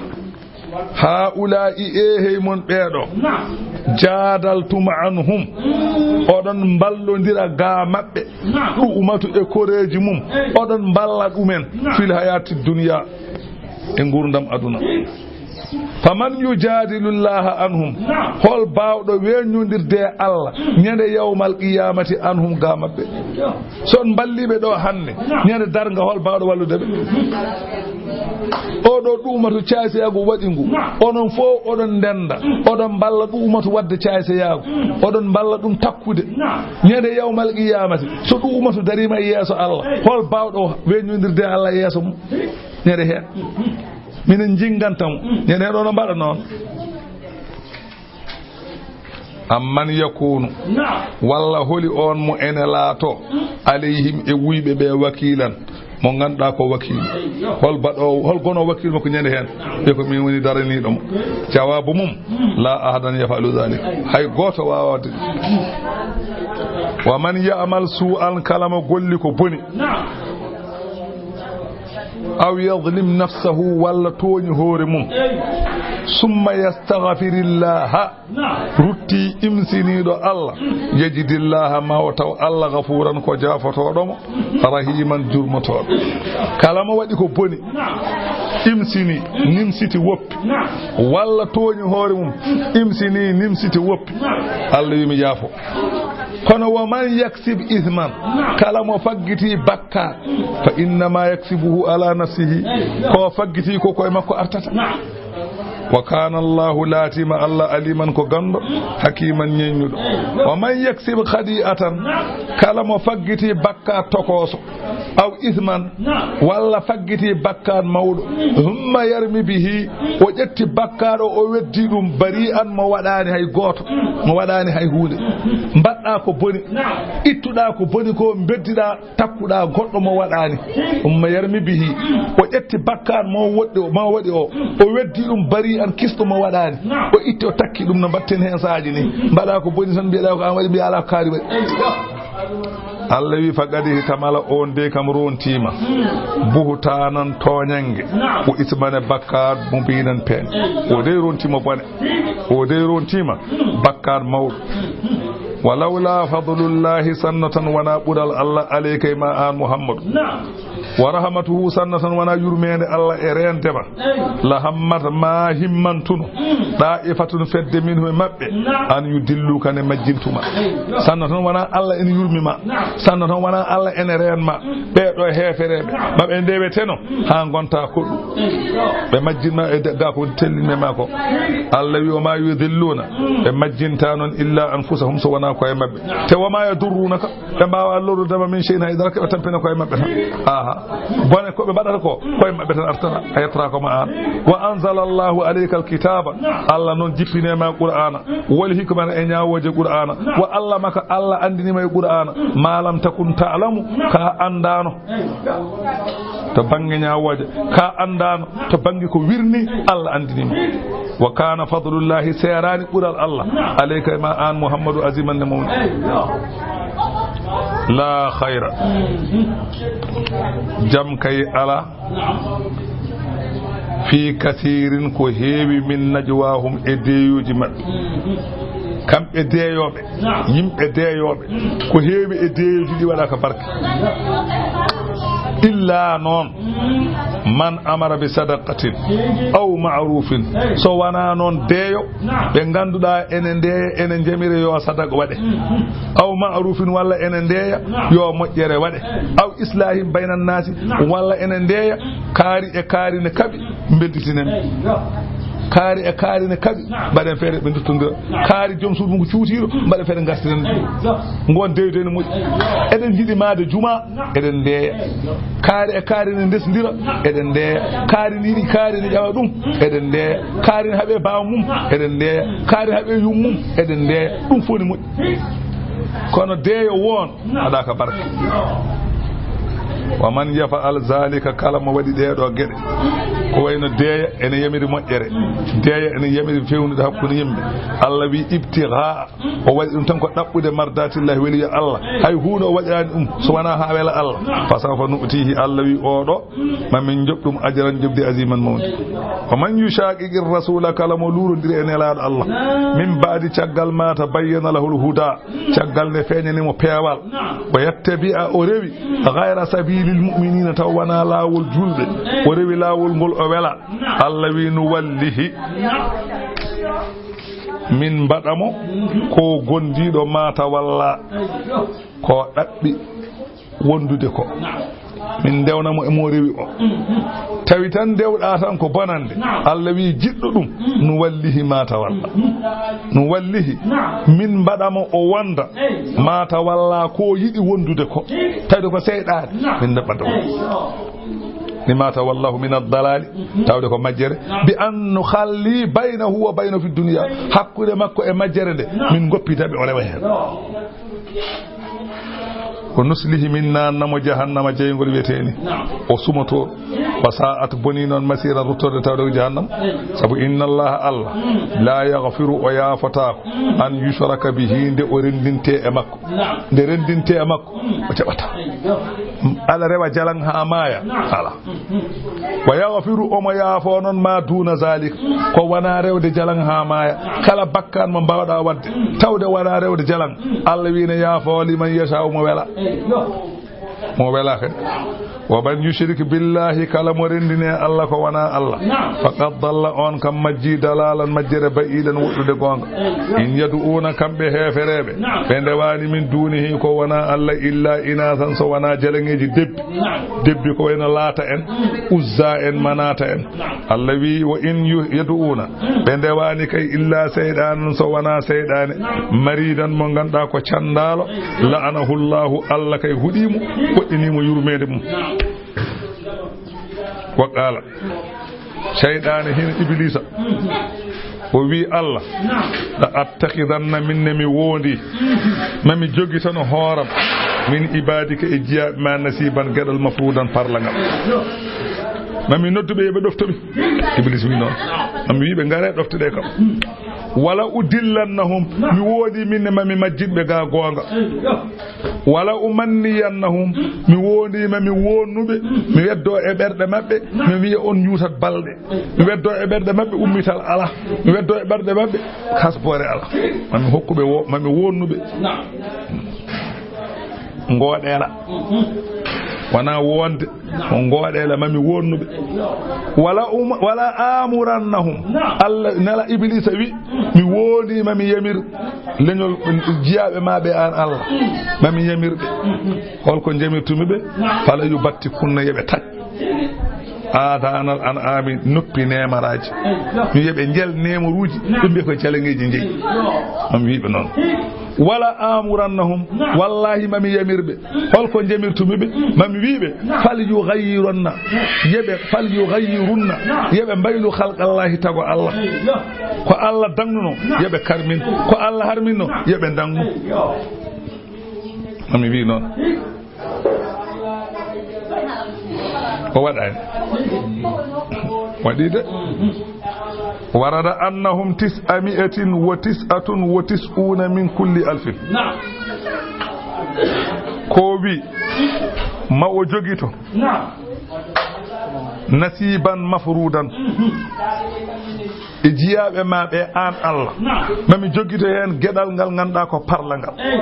Haa'ulaa'i, e hey mon ɓeeɗo. Naam. Jaadaltum anhum. Mm. Oɗon mballondira ga maɓɓe. Naam. Ɗu'umatu e koreeji mum. Eey. Oɗon mballa ɗumen. Naam. Fil hayaati dunya. E nguurndam aduna. Faman yujaadilu Llaaha anhum. Naam. Hol baawɗo weeññondirde e Allah, mm, ñande yawmal qiyaamati, anhum, ga maɓɓe? Yo. So on mballiiɓe ɗo hannde, naam, ñande darnga, hol baawɗo wallude ɓe? Oɗo Ɗuumatu caasiyaagu waɗi ngu. Naam. Onon fof oɗon ndennda. Mm. Oɗon mballa Ɗuumatu waɗde caasiyaagu. Mm. Oɗon mballa ɗum takkude. Naam. Ñande yawmal qiyaamati, so Ɗuumatu dariima e yeeso Allah, eey, hol baawɗo weeññondirde e Allah e yeeso mum? Ñande heen. Mm. Minen njinngantam, mm, ñande ɗo no mbaɗa noon. Amman yakunu, naam, walla holi on mo ene laato, mm, alayhim, e wuyɓe ɓe, wakiilan, mo ngannduɗaa ko wakiilu. Eyyo. Hol baɗoowo, hol gono wakiilu makko ñande heen? Naam. Ɓe ko min woni daraniiɗo mo. Jawaabu mum, mm, la ahadan yafalu dhalik. Hay gooto waawaa waɗde ɗum. Wa man ya'mal su'an, kala mo golli ko boni. Naam. Aw yadlim nafsahu, walla tooñi hoore mum. Summa yastaghfirillaha, rutti imsiniiɗo Allah. Yajidillaha, ma o taw Allah, ghafuran, ko jaafotooɗo mo, rahiman, jurmotooɗo. Kala mo waɗi ko boni, imsini, nimsiti, woppi, walla tooñi hoore mum, imsini, nimsiti, woppi, Allah wi mi jaafo. Kono, wa man yaksib ithman, kala mo faggiti bakkaat, fa innama yaksibuhu ala nafsihi, ko faggiti ko koye makko artata. Wa kana Allahu, laatima Allah, aliman, ko ganndo, hakiman, ñeññuɗo. Wa man yaksib khati'atan, kala mo faggiti bakkaat tokooso, aw isman, walla faggiti bakkaat mawɗo, thumma yarmi bihi, o ƴetti bakkaat o, o weddi ɗum, bari'an, mo waɗaani hay gooto, mo waɗaani hay huunde. Mbaɗɗa ko boni, ittuɗa ko boni ko, mbeddiɗa, takkuɗa goɗɗo mo waɗaani. Thumma yarmi bihi, o ƴetti bakkaat mo woɗɗi o, mo waɗi o, o weddi ɗum, bari'an, kisɗo, mo waɗaani. O itti, o takki ɗum no mbatten heen saaji ni. Mbaɗa ko boni tan, mbiɗa ko an waɗi, mbiya ala ko kaari waɗi. Allah wi, faqad ihtamala, on de kam rontiima, buhtanan, tooñannge, wa isman, e bakkaat, mubinan, peeñ. O de rontiima bone, o de rontiima bakkaat mawɗo. Wa lawla fadlullahi, sanno tan wona ɓural Allah, alayka, e ma an Muhammadu. Wa rahmatuhu, sanno tan wona yurmeende Allah e reende ma. La hammat, ma himmantuno, da'ifatun, fedde, minhu, e maɓɓe, an yudilluka, ne majjintuma. Sanno tan wona Allah ene yurmi ma. Sanno tan wona Allah ene reen ma. Ɓee ɗo heefereɓe, maɓe ndeweteno haa ngonta koɗu. Ɓe majjinma e de-, ga ko tellinɓe ma ko. Allah wi, wa ma yudilluna, ɓe majjinta noon illa anfusahum, so wona koye maɓɓe. Te wa ma yadurrunaka, ɓe mbaawa lorrude ma min shay'in, hay dara, ko ɓe tampina koye maɓɓe tan. Aha. Bone ko ɓe mbaɗata ko, koye maɓɓe tan artata, a yettata ko ma an. Wa anzala Allahu alayka alkitaba, Allah noon jippine ma Qur'ana, wal hikmata, e ñaawooje Qur'ana, wa allamaka, Allah anndinima e Qur'ana, ma lam takun ta'lamu, ka anndaano. To bannge ñaawooje, ka anndaano, to bannge ko wirni, Allah anndinima. Wa kana fadlullahi, seeraani ɓural Allah, alayka, e ma an Muhammadu, aziman, ne mawni. La khayra, jam kay ala, fi kathirin, ko heewi, min najwahum, e deeyooji maɓɓe. Kamɓe deeyooɓe, yimɓe deeyooɓe, ko heewi e deeyooji ɗi waɗa ka barke. Illa noon, man amara bi sadaqatin aw ma'rufin, so wona noon deeyo ɓe ngannduɗaa ene ndeeya, ene njamira yo sadaqa waɗe, aw ma'rufin, walla ene ndeeya yo moƴƴere waɗe, aw islahin bayna nnaasi, walla ene ndeeya kaari e kaari ne kaɓi, mbedditinen. Kaari e kaari ne kaɓi, mbaɗen feere ɓe nduttondira. Kaari joom suudu mum ko cuutiiɗo, mbaɗen feere ngartiren. Ngon deeyde ne moƴƴi. Eɗen njiɗi maade juma, eɗen ndeeya. Kaari e kaari ne ndesndira, eɗen ndeeya. Kaari ne yiɗi, kaari ne ƴawa ɗum, eɗen ndeeya. Kaari ne haɓe baawa mum, eɗen ndeeya. Kaari ne haɓe yum mum, eɗen ndeeya. Ɗum fof ne moƴƴi. Kono deeyo woon, aɗa ka barke. Wa man yaf'al zalika, kala mo waɗi ɗee ɗoo geɗe, ko wayno deeya ene yamiri moƴƴere, deeya ene yamiri feewnude hakkunde yimɓe. Allah wi, ibtighaa, o waɗi ɗum tan ko ɗaɓɓude mardatillahi, weliyo Allah. Hay huunde o waɗiraani ɗum so wonaa haa wela Allah. Fa sawfa nu'tihi, Allah wi, oɗo, ma min joɓ ɗum, ajran, joɓdi, aziman, mawndi. Wa man yushaqiqir rasula, kala mo luurondiri e Nelaaɗo Allah, min ba'di, caggal, ma tabayyana lahul huda, caggal nde feeñani mo peewal, wa yattabi'a, o rewi, ghayra sabilil mu'minina, taw wonaa laawol juulɓe, o rewi laawol ngol o wela, Allah wi, nuwallihi, min mbaɗa mo ko gondiiɗo, ma tawalla, ko ɗaɓɓi wondude ko. Min ndewna mo e mo rewi o. Tawi tan ndewɗa tan ko bonande. Allah wi, jiɗɗo ɗum, nuwallihi ma tawalla. Nuwallihi, min mbaɗa mo o wonda, ma tawalla, ko yiɗi wondude ko. Tawde ko seyɗaane, min ndaɓɓata mo. Lima tawallahu min ad-dalali, tawde ko majjere. Bi an nukhalli baynahu wa baynahu fi dunya, hakkunde makko e majjere nde, min ngoppita ɓe, o rewa heen. Wa nuslihi, min naanna mo jahannama jeyngol wiyeteeni, o sumoto. Wa sa'at, boni noon, masira, ruttorde tawde ko jahannama. Sabu inna Allaha, Allah, la yaghfiru, o yaafotaako, an yushraka bihi, nde o renndinte e makko. Nde renndinte e makko, o jaɓata. Aɗa rewa jalaŋ haa maaya? Ala. Wa yaghfiru, omo yaafoo noon, ma duna zalik, ko wonaa rewde jalaŋ haa maaya. Kala bakkaan mo mbaawɗaa waɗde, tawde wonaa rewde jalaŋ, Allah wi ne yaafoo liman yashaa'u, mo wela. Mo wela kadi. Wa man yushrik billahi, kala mo renndini e Allah ko wona Allah, faqad dalla, on kam majji dalalan, majjere ba'idan, woɗɗude goonga. In yad'una, kamɓe heefereɓe, ɓe ndewani min dunihi, ko wona Allah, illa inasan, so wona jalaŋeeji debbi. Debbi ko wayno Laata en, Uzza en, Manata en. Allah wi, wa in yu-, yad'una, ɓe ndewani kay illa seyɗanan, so wona seyɗane, maridan, mo ganduɗa ko candaalo, la'anahu Allahu, Allah kay huɗimo, woɗɗinimo yurmede mum. Wa qala, seyɗane hino Iblisa, o wi Allah, la attakhidanna, min ne mi wondi, mami jogitano hooram, min ibadika, e jiyaaɓe ma, nasiban, geɗal, mafrudan, parlangal. Mami nodduɓe, yoɓe ɗoftoɓe. Iblis wi noon. Mami wiɓe, ngare ɗoftoɗe kam. Wala udillannahum, mi wondi min ne mami majjinɓe ga goonga. Wala umanniyannahum, mi wondi mami wonnuɓe, mi weddo e ɓerɗe maɓɓe, mi wiya on njuutat balɗe. Mi weddo e ɓerɗe maɓɓe ummital ala. Mi weddo e ɓerɗe maɓɓe kasboore ala. Mami hokkuɓe wo-, mami wonnuɓe. Ngoɗeela. Wona wonde. Ko ngoɗeela mami wonnuɓe. Wala um-, wala amurannahum. Allah nela Iblisa wi, mi wondi mami yamir leñol jiyaaɓe ma ɓe an Allah. Mami yamirɓe. Holko jamirtumi ɓe? Fala yubattikunna, yoɓe taƴ. Adanal an'ami, noppi nemaraaji. Yo ɓe njel nemaruuji, ɓe mbiya ko jalaŋeeji njeyi. Mami wiɓe noon. Wala amurannahum, wallahi mami yamirɓe. Holko jamirtumi ɓe? Mami wiɓe, fal yughayyirunna, yoɓe, fal yughayyirunna, yoɓe mbaylu khalqallahi, tago Allah. Ko Allah dagnuno, yoɓe karmin. Ko Allah harminno, yoɓe dagnu. Mami wi noon. O waɗani. Waɗi de. Warada annahum tis'a mi'atin wa tis'atun wa tis'una min kulli alfin. Naam. Ko wi, ma o jogito. Naam. Nasiban mafrudan. Mhm. E jiyaaɓe ma ɓe an Allah. Naam. Mami jogito heen geɗal ngal ngannduɗaa ko parlangal. Eey.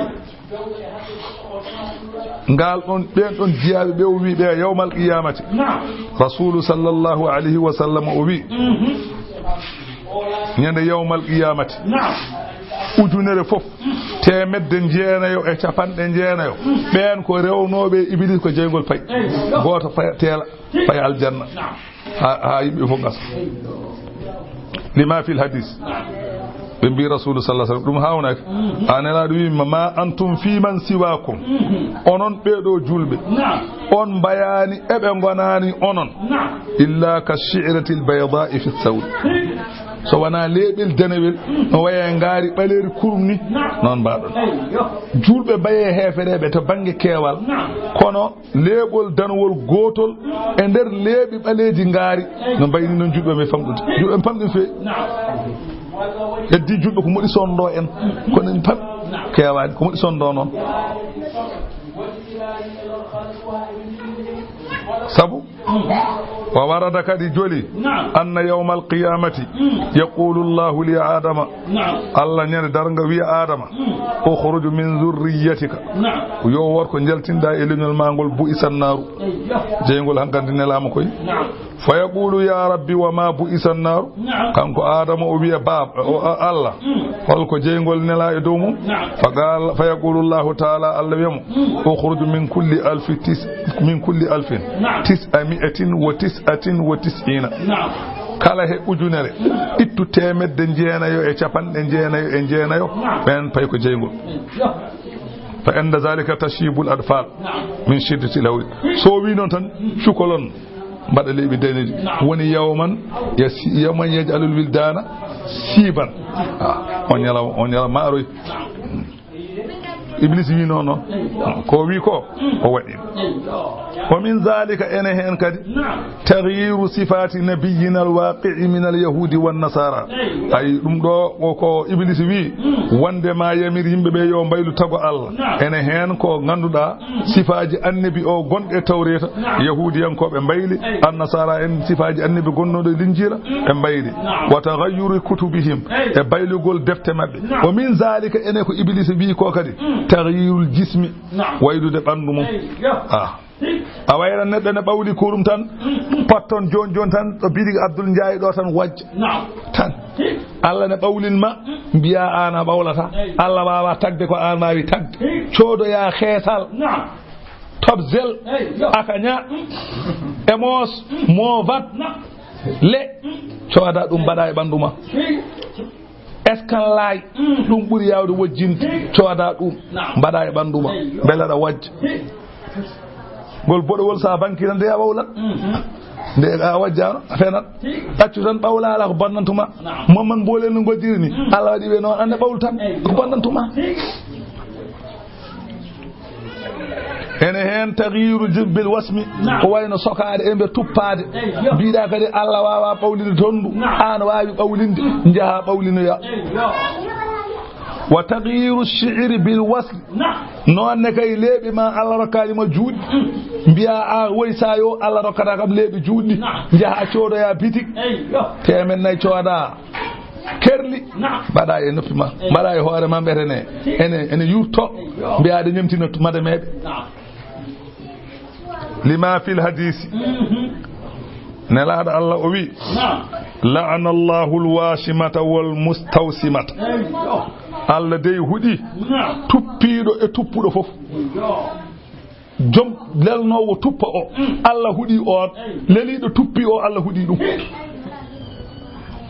Ngal ɗon, ɓen ɗon jiyaaɓe ɓe o wi ɓe yawmal qiyamati. Naam. Rasulu sallallahu alayhi wa sallam o wi, mhm, ñande yawmal qiyamati, naam, ujunere fof, teemedde jeenayo e capanɗe jeenayo, ɓen ko rewnooɓe e Iblis, ko jeyngol pay. Eey. Gooto pay teela, pay aljanna. Naam. Ha, ha yimɓe fof ngasa. Lima fil hadis. Ɓe mbi Rasulu sallallahu alaihi wasallam, ɗum hawnaaki. A Nelaaɗo wi, ma, ma antum fi man siwakum. Onon ɓeeɗo julɓe. On mbayani eɓe ngonani onon. Illa ka shi'ratil bayda'i fi thawri. So wona leeɓel danewel, no waya ngaari ɓaleeri kurum ni. Noon mbaɗon. Julɓe mbaye heefereɓe to bangge keewal. Kono leeɓol danwol gootol e nder leeɓi ɓaleeji ngaari, no mbayni noon julɓe men famɗude. Julɓe men pamɗi no feewi. Heddi julɓe ko moɗi sonndo en, kono en pam keewaani, ko moɗi sonndo noon. Sabu, wa warada kadi joli, anna yawmal qiyamati, yaqulu Allahu li Adama, Naam. Allah ñande darnga wiya Adama, mm, ukhruj min zurriyyatika. Naam. Yo worko jaltinɗa e leñol ma ngol, bu'isa naaru. Eyyo. Jeyngol hankadi nelaama koy. Naam. Fa yaqulu ya rabbi wa ma bu'isa naaru. Naam. Kanko Adama o wiya, baaba, o, a-, Allah, mm, holko jeyngol nela e dow mum? Naam. Fa qala, fa yaqulu Allahu ta'ala, Allah wiya mo, mm, ukhruj min kulli alfi tis-, min kulli alfin, naam, tis'a mi'atin wa tis'atin wa tis'ina. Naam. Kala he ujunere, ittu teemedde jeenayo e capanɗe jeenayo e jeenayo, ɓen pay ko jeyngol. Fa inda zalika tashibul adfal min shiddati lawri. So wi noon tan, cukolon, mbaɗa leeɓi daneeji. Woni yawman yasi-, yawman yaj'alul wildana siban. Ah, on ñalawma, on ñalawma maaroy. Iblis wi noon, noon. Ko wi ko, o waɗi. Wa min zalika, ene heen kadi, taghyiru sifati nabiyyina al-waqi'i min al-yahudi wan-nasara. Ay, ɗum ɗo, o ko Iblis wi, wonde ma yamir yimɓe ɓe yo mbaylu tago Allah. Ene heen ko ngannduɗaa, sifaaji annabi o gonɗo e Tawreeta, Yahuudiyankooɓe mbayli, Annasaara en sifaaji annabi gonnooɗo e Linjiila, ɓe mbayli. Wa taghayyuri kutubihim, e baylugol defte maɓɓe. Wa min zalika, ene ko Ibliisa wi'i ko kadi, Tagyirul jismi. Naam. Waylude ɓanndu mum. Eyyo. Ah. A wayran neɗɗo ne ɓawli kurum tan, patton jooni jooni tan, ɗo biɗi Abdul Njaay ɗo tan wajja. Naam. Tan. Allah ne ɓawlin ma, mbiya aan a ɓawlata. Eyyo. Allah waawa tagde ko aan waawi tagde. Eyyo. Coodoya xeesal. Naam. Tobzel. Eyyo. Akaña. Emos. Movat. Naam. Le. Cooda ɗum mbaɗa e ɓanndu ma. Eyyo. Eskanlaay, ɗum ɓuri yaawde wojjinde, cooda ɗum, mbaɗa e ɓanndu ma, mbele aɗa wajja. Ngol boɗowol, so a banki tan, nde a wawlat. Nde a wajjaano, a fenat. Accu tan, ɓawla ala ko bonnantuma. Momman mboolel no ngoddiri ni. Allah waɗi ɓe noon, annde ɓawlu tan, ko bonnantuma. Ene heen taghyiru jibbil wasmi, naam, ko wayno sokaade e mbe tuppaade. Eyyo. Mbiɗa kadi Allah waawa ɓawlinde tondu, naam, aan waawi ɓawlinde, njaha ɓawlinoya. Eyyo. Wa taghyiru shi'ri bil wasli. Naam. Noon ne kay leeɓi ma Allah rokkaali ma juutɗi. Mm. Mbiya a woy sa yo Allah rokkata kam leeɓi juutɗi. Naam. Njaha coodoya bitik. Eyyo. Teemen nayi cooda. Kerli. Naam. Mbaɗa e noppi ma. Eyyo. Mbaɗa e hoore ma mbete ne. Ene, ene yurto. Eyyo. Mbiya aɗa ñemtina madameɓe. Naam. Lima fil hadisi. Mhm. Nelaaɗo Allah o wi, naam, la'ana Allahu al-washimata wal mustawsimata. Eyyo. Allah dey huɗi, naam, tuppiiɗo e tuppuɗo fof. Eyyo. Joom lelnoowo tuppa o, mm, Allah huɗi on. Eyyo. Leliiɗo tuppi o, Allah huɗi ɗum.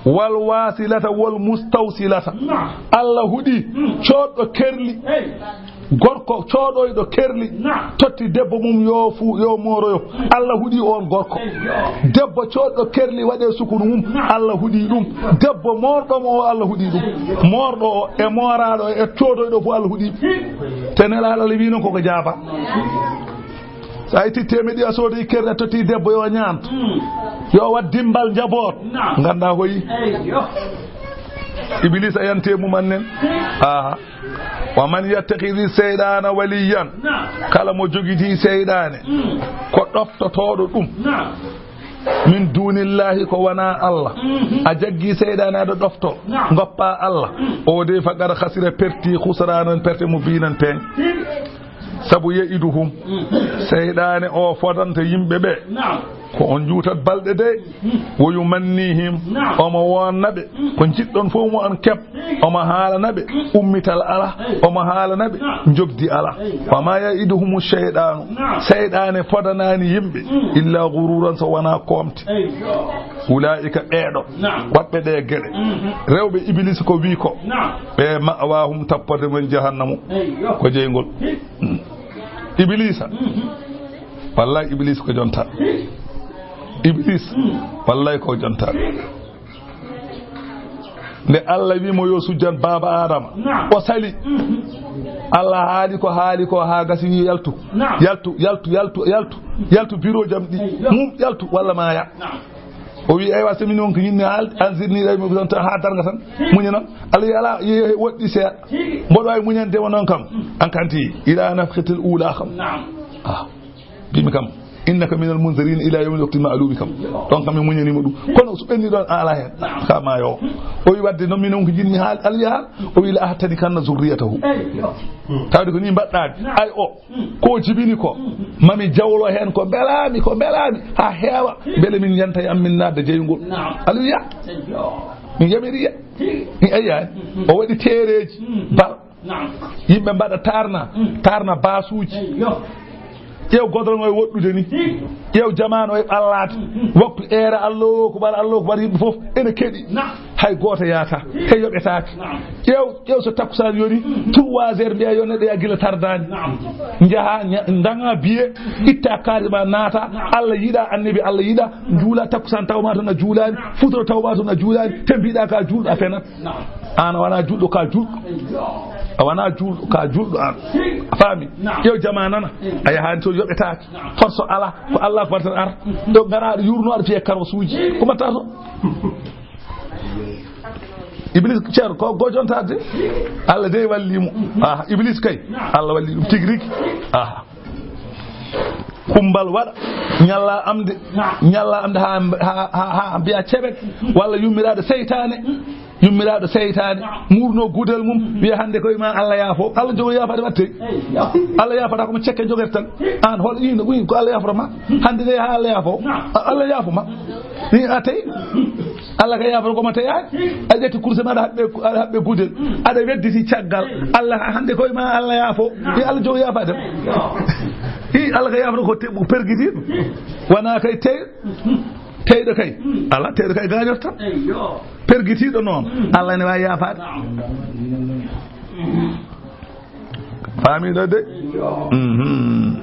Wal wasilata wal mustawsilata. Naam. Allah huɗi, mm, coodɗo kerli. Eyyo. Gorko cooɗoyɗo kerli, naam, totti debbo mum yo fu-, yo mooroyo. Allah huɗi on gorko. Eyyo. Debbo cooɗɗo kerli waɗe sukunu mum, naam, Allah huɗi ɗum. Debbo moorɗo mo o, Allah huɗi ɗum. Eyyo. Moorɗo o e mooraaɗo o e coodoyɗo fu, Allah huɗi. Te Nelaaɗo Allah wi noon koko jaaba. So a itti teemedde a soodi kerli a totti debbo yo ñaantu. Mm. Yo wat dimbal njaboot. Naam. Ngannda hoyi. Eyyo. Iblis a yante mum annen. Aha. Wa man yattakhidhi shaytana waliyan. Naam. Kala mo jogiti seyɗaane, mm, ko ɗoftotooɗo ɗum. Naam. Min dunillahi, ko wona Allah. Mhm. A jaggi seyɗaane aɗa ɗofto. Naam. Ngoppa Allah. Mm. O de faqad khasira, perti, khusranan, perte mubinan, peeñ. Tigi. Sabu ya'iduhum. Mm. Seyɗaane o fodanta yimɓe ɓe. Naam. Ko on juutat balɗe de. Mm. Wa yumannihim. Naam. Omo wonna ɓe. Mm. Ko njiɗɗon fof mo on keɓ. Omo haalana ɓe ummital ala, omo haalana ɓe njobdi ala. Wa ma ya'iduhumu shaytanu, seyɗaane fodanaani yimɓe, illa ghururan, so wonaa koomte. Ulaa'ika, ɓeeɗo waɗɓe ɗe geɗe, rewɓe Iblis ko wii ko, ɓe ma'waahum, tapporde mum jahannamu, ko jeyngol. Iblisa, wallahi Iblis ko jonta. Iblis, wallahi ko jonta. Nde Allah wi mo yo sujjan baaba Adama, naam, o sali. Mhm. Allah haali ko haali ko haa gasi wi yaltu. Naam. Yaltu, yaltu, yaltu, yaltu. Yaltu biro jamɗi. Eyyo. Mum yaltu walla maaya. Naam. O wi, "Eywa, so min on ko yinni haal, anzirni ila yawmi yub'athun, haa darnga tan. Muña noon." Allah wi, "Alaa, ye-, woɗɗi seeɗa. Tigi. Mboɗo waawi muñande mo noon kam." Mm. An kanti, ila nafkhatil ula kam. Naam. Ah. Mbimi kam, "Innaka minal munzirina ila yawmil waqtil ma'lumi" kam. Ɗon kam mi muñanima ɗum. Kono so ɓenni ɗon a ala hen. Naam. Ka maayo. O wi wadde noon min on ko jinmi haal, Allah wi haal. O wi la ahtanikanna zurriyatahu. Eyyo. Tawde ko ni mbaɗɗaani. Naam. Ay o. Mm. Ko jibini ko. Mm. Mami jawlo hen ko mbelami, ko mbelami. Ha heewa. Mm. Mbele min yanta e am min nadda jeyngol. Naam. Allah wi ya. Eyyo. Min yamiri ya. Mm. Mi ayani. Mm. O waɗi tereji. Mm. Bar. Naam. Yimɓe mbaɗa taarna, mm, taarna baasuuji. Eyyo. Ƴeew godorngo e woɗɗude ni. Tigi. Ƴeew jamaanu e ɓallaade. Mm, mm. Waktu eere Allahu akbar, Allahu akbar, yimɓe fof ene keɗi. Naam. Hay gooto yaata. Tigi. Hay yoɓetaake. Naam. Ƴeew, ƴeew so takkusaan yoni, mm, trois heures mbiya yo neɗɗo yaa gila tardaani. Naam. Njaha, ña-, ndaŋa biye, itta kaari ma naata. Naam. Allah yiɗa, annabi Allah yiɗa, juula takkusaan taw ma toon a juulaani, futuro taw ma toon a juulaani, te mbiɗa ka juulɗo a fenat. Naam. Aan a wona juulɗo, ka juulɗo. A wona juulɗo, ka juulɗo aan. A faami? Naam. Ƴeew jamaa nana. Mm. A yahaani toon yoɓetaake. Naam. Force alaa. Ko Allah ko waɗata ara. Mm. Ɗo ngara aɗa yurno aɗa fiya karwasuuji. Mm. Ko mbaɗta to? Iblis ceerno ko gojontaade. Allah dey walli mo. Mm. Ah, Iblis kay. Naam. Allah walli ɗum tigi rigi. Ah. Kumbal waɗa, ñalla am de, naam, ñalla am de ha, ha, ha, ha mbiya ceɓet, walla yummirade seytaane. Yummiraaɗo seytaane, muurno gudel mum, wiya hannde koye ma Allah yaafo. Allah jogo yaafaade watte. Allah yaafata ko mo cekke jogere tan. Aan hol ino ɓuri ko Allah yaafata ma? Hannde de haa Allah yaafo. A-, Allah yaafo ma. Ni a tawi. Allah ka yaafata ko mo tawi ay. A ƴetti kurse ma aɗa haɓɓe, aɗa haɓɓe gudel. Aɗa wedditi caggal. Allah hannde koye ma Allah yaafo. Ni Allah jogo yaafaade. Hi Allah ka yaafata ko te-, pergitiiɗo. Wona kay tawi. Teyɗo kay. Ala teyɗo kay gaañorta. Pergitiiɗo noon. Allah ne waawi yaafaade. Faamiɗo de? Mhm.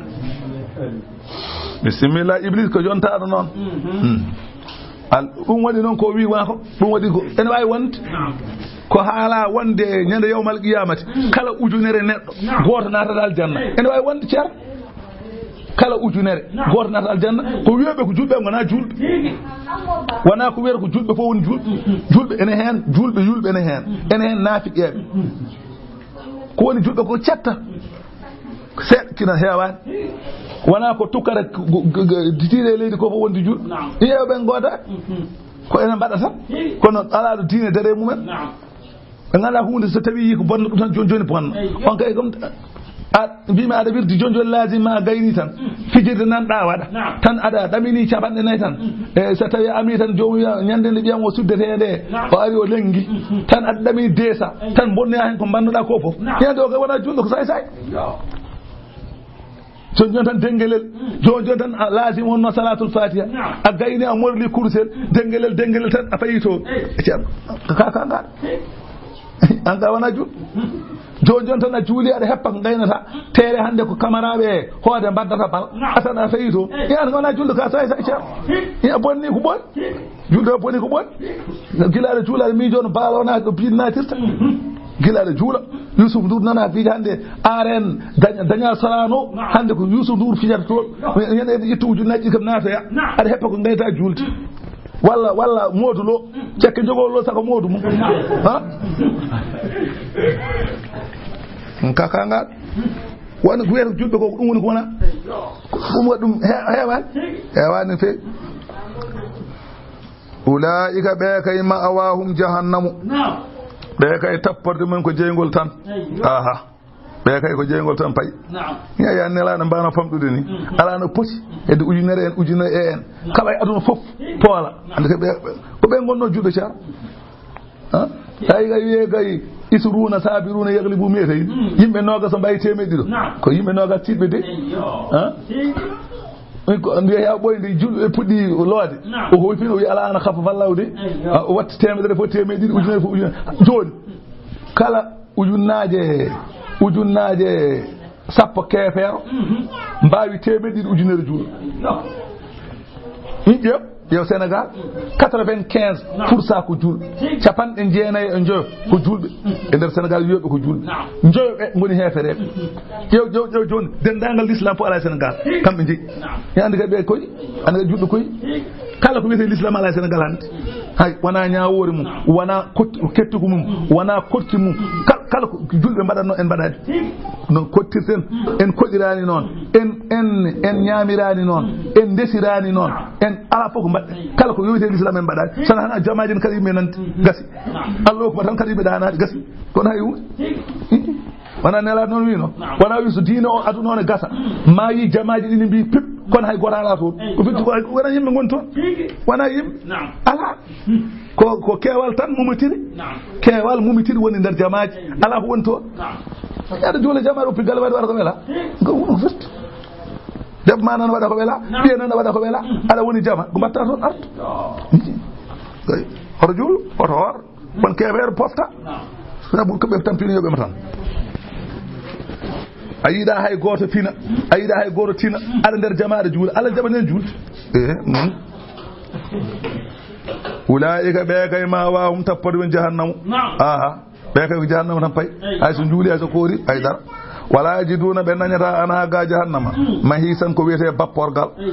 Bisimilla, Iblis ko jontaaɗo noon. Mhm. Al-, ɗum waɗi noon ko wi maa ko, ɗum waɗi ko, ene waawi wonde. Ko haala wonde ñande yawmal qiyamati, kala ujunere neɗɗo, gooto naatata aljanna. Ene waawi wonde, ceer. Kala ujunere, gooto naatata aljanna. Ko wiyeɓe ko julɓe, ngonaa julɓe. Wonaa ko wiyata ko julɓe fof woni julɓe. Julɓe ene heen, julɓe yulɓe ene heen. Ene heen naafiqeeɓe. Ko woni julɓe ko cetta. Seeɗa kina heewaani. Wonaa ko tukkata g-, g-, g-, tiiɗe leydi ko fof wondi julɓe. Naam. Ɓe ɓen goodaani. Mhm. Ko enen mbaɗata. Hi. Kono alaa ɗo diine dare mumen. Naam. Ɓe ngala huunde so tawi ko bonno ɗum tan jooni jooni bonno. Eyi. On kay gom a mbimi aɗa wirdi jooni jooni laazim ma a gayni tan. Mm. Fijirde nan ɗa waɗa. Naam. Tan aɗa ɗamini capanɗe nayi tan. Mm. E so tawi a ami tan joomum wiya ñande nde ɓiyam o suddetee nde. Naam. O ari o lengi. Mm. Tan aɗa ɗami deesa. Eyi. Tan bonnoya heen ko mbannoɗa ko fof. Naam. Ñande o kay wona julɗo ko say say. Yo. Jooni jooni tan denngelel. Jooni jooni tan a laazim wonno salatul fatiha. Naam. A gayni a morli kurusel. Denngelel, denngelel tan a fayi toon. Eyi. Ceerno, ka, ka, ka ngaɗa. An ka wona jul. Jooni jooni tan a juuli aɗa heppa ko ngaynata. Teere hannde ko kamaraaɓe e hoode mbaddata bal. Naam. A tan a fayi toon. Eyi. An ka wona julɗo ka say say ceerno. Eyi. A bonni ko boni. Julde o boni ko boni. Gila aɗa juula aɗa miijo no baalo wona ɗo biin naatirta. Gila aɗa juula. Yusuf Ndour nana fiija hannde aren daña, daña salano. Hannde ko Yusuf Ndour fijata toon. Ñande ene ƴetta ujunnaji ɗi kam naatoya. Aɗa heppa ko ngayta juulde. Walla, walla Modou Lo. Cekke jogo Lo saka Modou mum. Ha? Kaka ngal. Wona ko wiyata julɓe ko ɗum woni ko wona. Ko ɗum waɗi ɗum he-, heewani. Heewani no feewi. Ulaa'ika ɓe kay ma'awaahum jahannamu. Naam. Ɓe kay tapporde mum ko jeyngol tan. Eyyo. Aha. Ɓe kay ko jeyngol tan payi. Naam. Ni a yiyan nelaaɗo mbaano famɗude ni. Mhm. Alaa no poti. Hedde ujunere en, ujunere e en. Naam. Kala e aduna fof poola. Naam. Ande ko ɓe, ko ɓe ngonno juuɗe car. Ha? Tawi kay wiye kay isruuna sabiruuna yaglibu mi'atayn. Mm. Yimɓe noogas mbayi teemeɗɗe ɗiɗo. Naam. Ko yimɓe noogas tiiɗɓe de. Eyyo. Ha? Eyyo. Ko mbiya ya ɓoyde julɓe puɗɗi loode. Naam. O hoyfino o wi ala ana khaffafa Allahu de. Eyyo. Ha, o watti teemedere fof teemeɗɗe ɗiɗi ujunere fof ujunere. Jooni kala ujunnaaje, ujunnaaje sappo keefeero, mhm, mbaawi teemeɗɗe ɗiɗi ujunere juulɗo. Yo. Ƴeew, ƴeew Sénégal, quatre-vingt-quinze pour cent ko juulɓe. Capanɗe jeenayi e njoyo ko juulɓe. E nder Sénégal, wiyeɓe ko juulɓe. Naam. Njoyo ɓe ngoni heefereeɓe. Ƴeew, ƴeew, ƴeew jooni, denndaangal l'islam fof alaa e Sénégal. Kamɓe njeyi. Naam. Mi anndi kadi ɓe koyi, anndi kadi juulɓe koyi. Kala ko wiyetee l'islam alaa e Sénégal hannde. Hay, wona ñaawoore mum, wona kotti-, kettugu mum, wona kotti mum. Kal-, kala ko julɓe mbaɗatno, en mbaɗaani. No kottirten, en koɗiraani noon, en, en, en ñaamiraani noon, en ndesiraani noon, en alaa fof ko mbaɗɗen. Kala ko yowiti e l'islam en mbaɗaani. Sana hana jamaaji en kadi yimɓe nanti, gasi. Allahu akbar tan kadi yimɓe ɗaanaade, gasi. Kono hay huunde. Wona nelaaɗo noon wino. Naam. Wona wi so diine o aduna o ne gasa. Mm. Ma yi jamaaji ɗi ne mbiyi pip, kono hay gooto alaa toon. Eyi. Ko firti ko hay, wona yimɓe ngoni toon. Tigi. Wona yimɓe. Naam. Alaa. Hmm. Ko, ko keewal tan mumitiri. Naam. Keewal mumitiri woni nder jamaaji. Eyi. Alaa ko woni toon. Naam. Aɗa juula jamaa ɗo piggal waɗi waɗa ko wela. Hmm. Ko ɗum firti. Debbo ma nan waɗa ko wela. Naam. Ɓiya nan waɗa ko wela. Hmm. Aɗa woni jama. Ko mbatta toon artu. Yo. Hoto juulu, hoto hoor. Won keefeero pofta. Naam. Sabu ko ɓe tampini yo ɓe ma tan. A yiɗa hay gooto fina. A yiɗa hay gooto tina. Aɗa nder jamaare juula. Alla jaɓanen juulde. Eh, non. Ulaa'ika ɓe kay ma'awaahum tapporde mum jahannamu. Naam. Aha. Ɓe kay ko jahannamu tan payi. Eyi. Hay so juuli, hay so koori, hay dara. Wala yajiduuna ɓe dañata anhaa ga jahannama. Mm. Mahiisan ko wiyetee bapporgal. Eyi.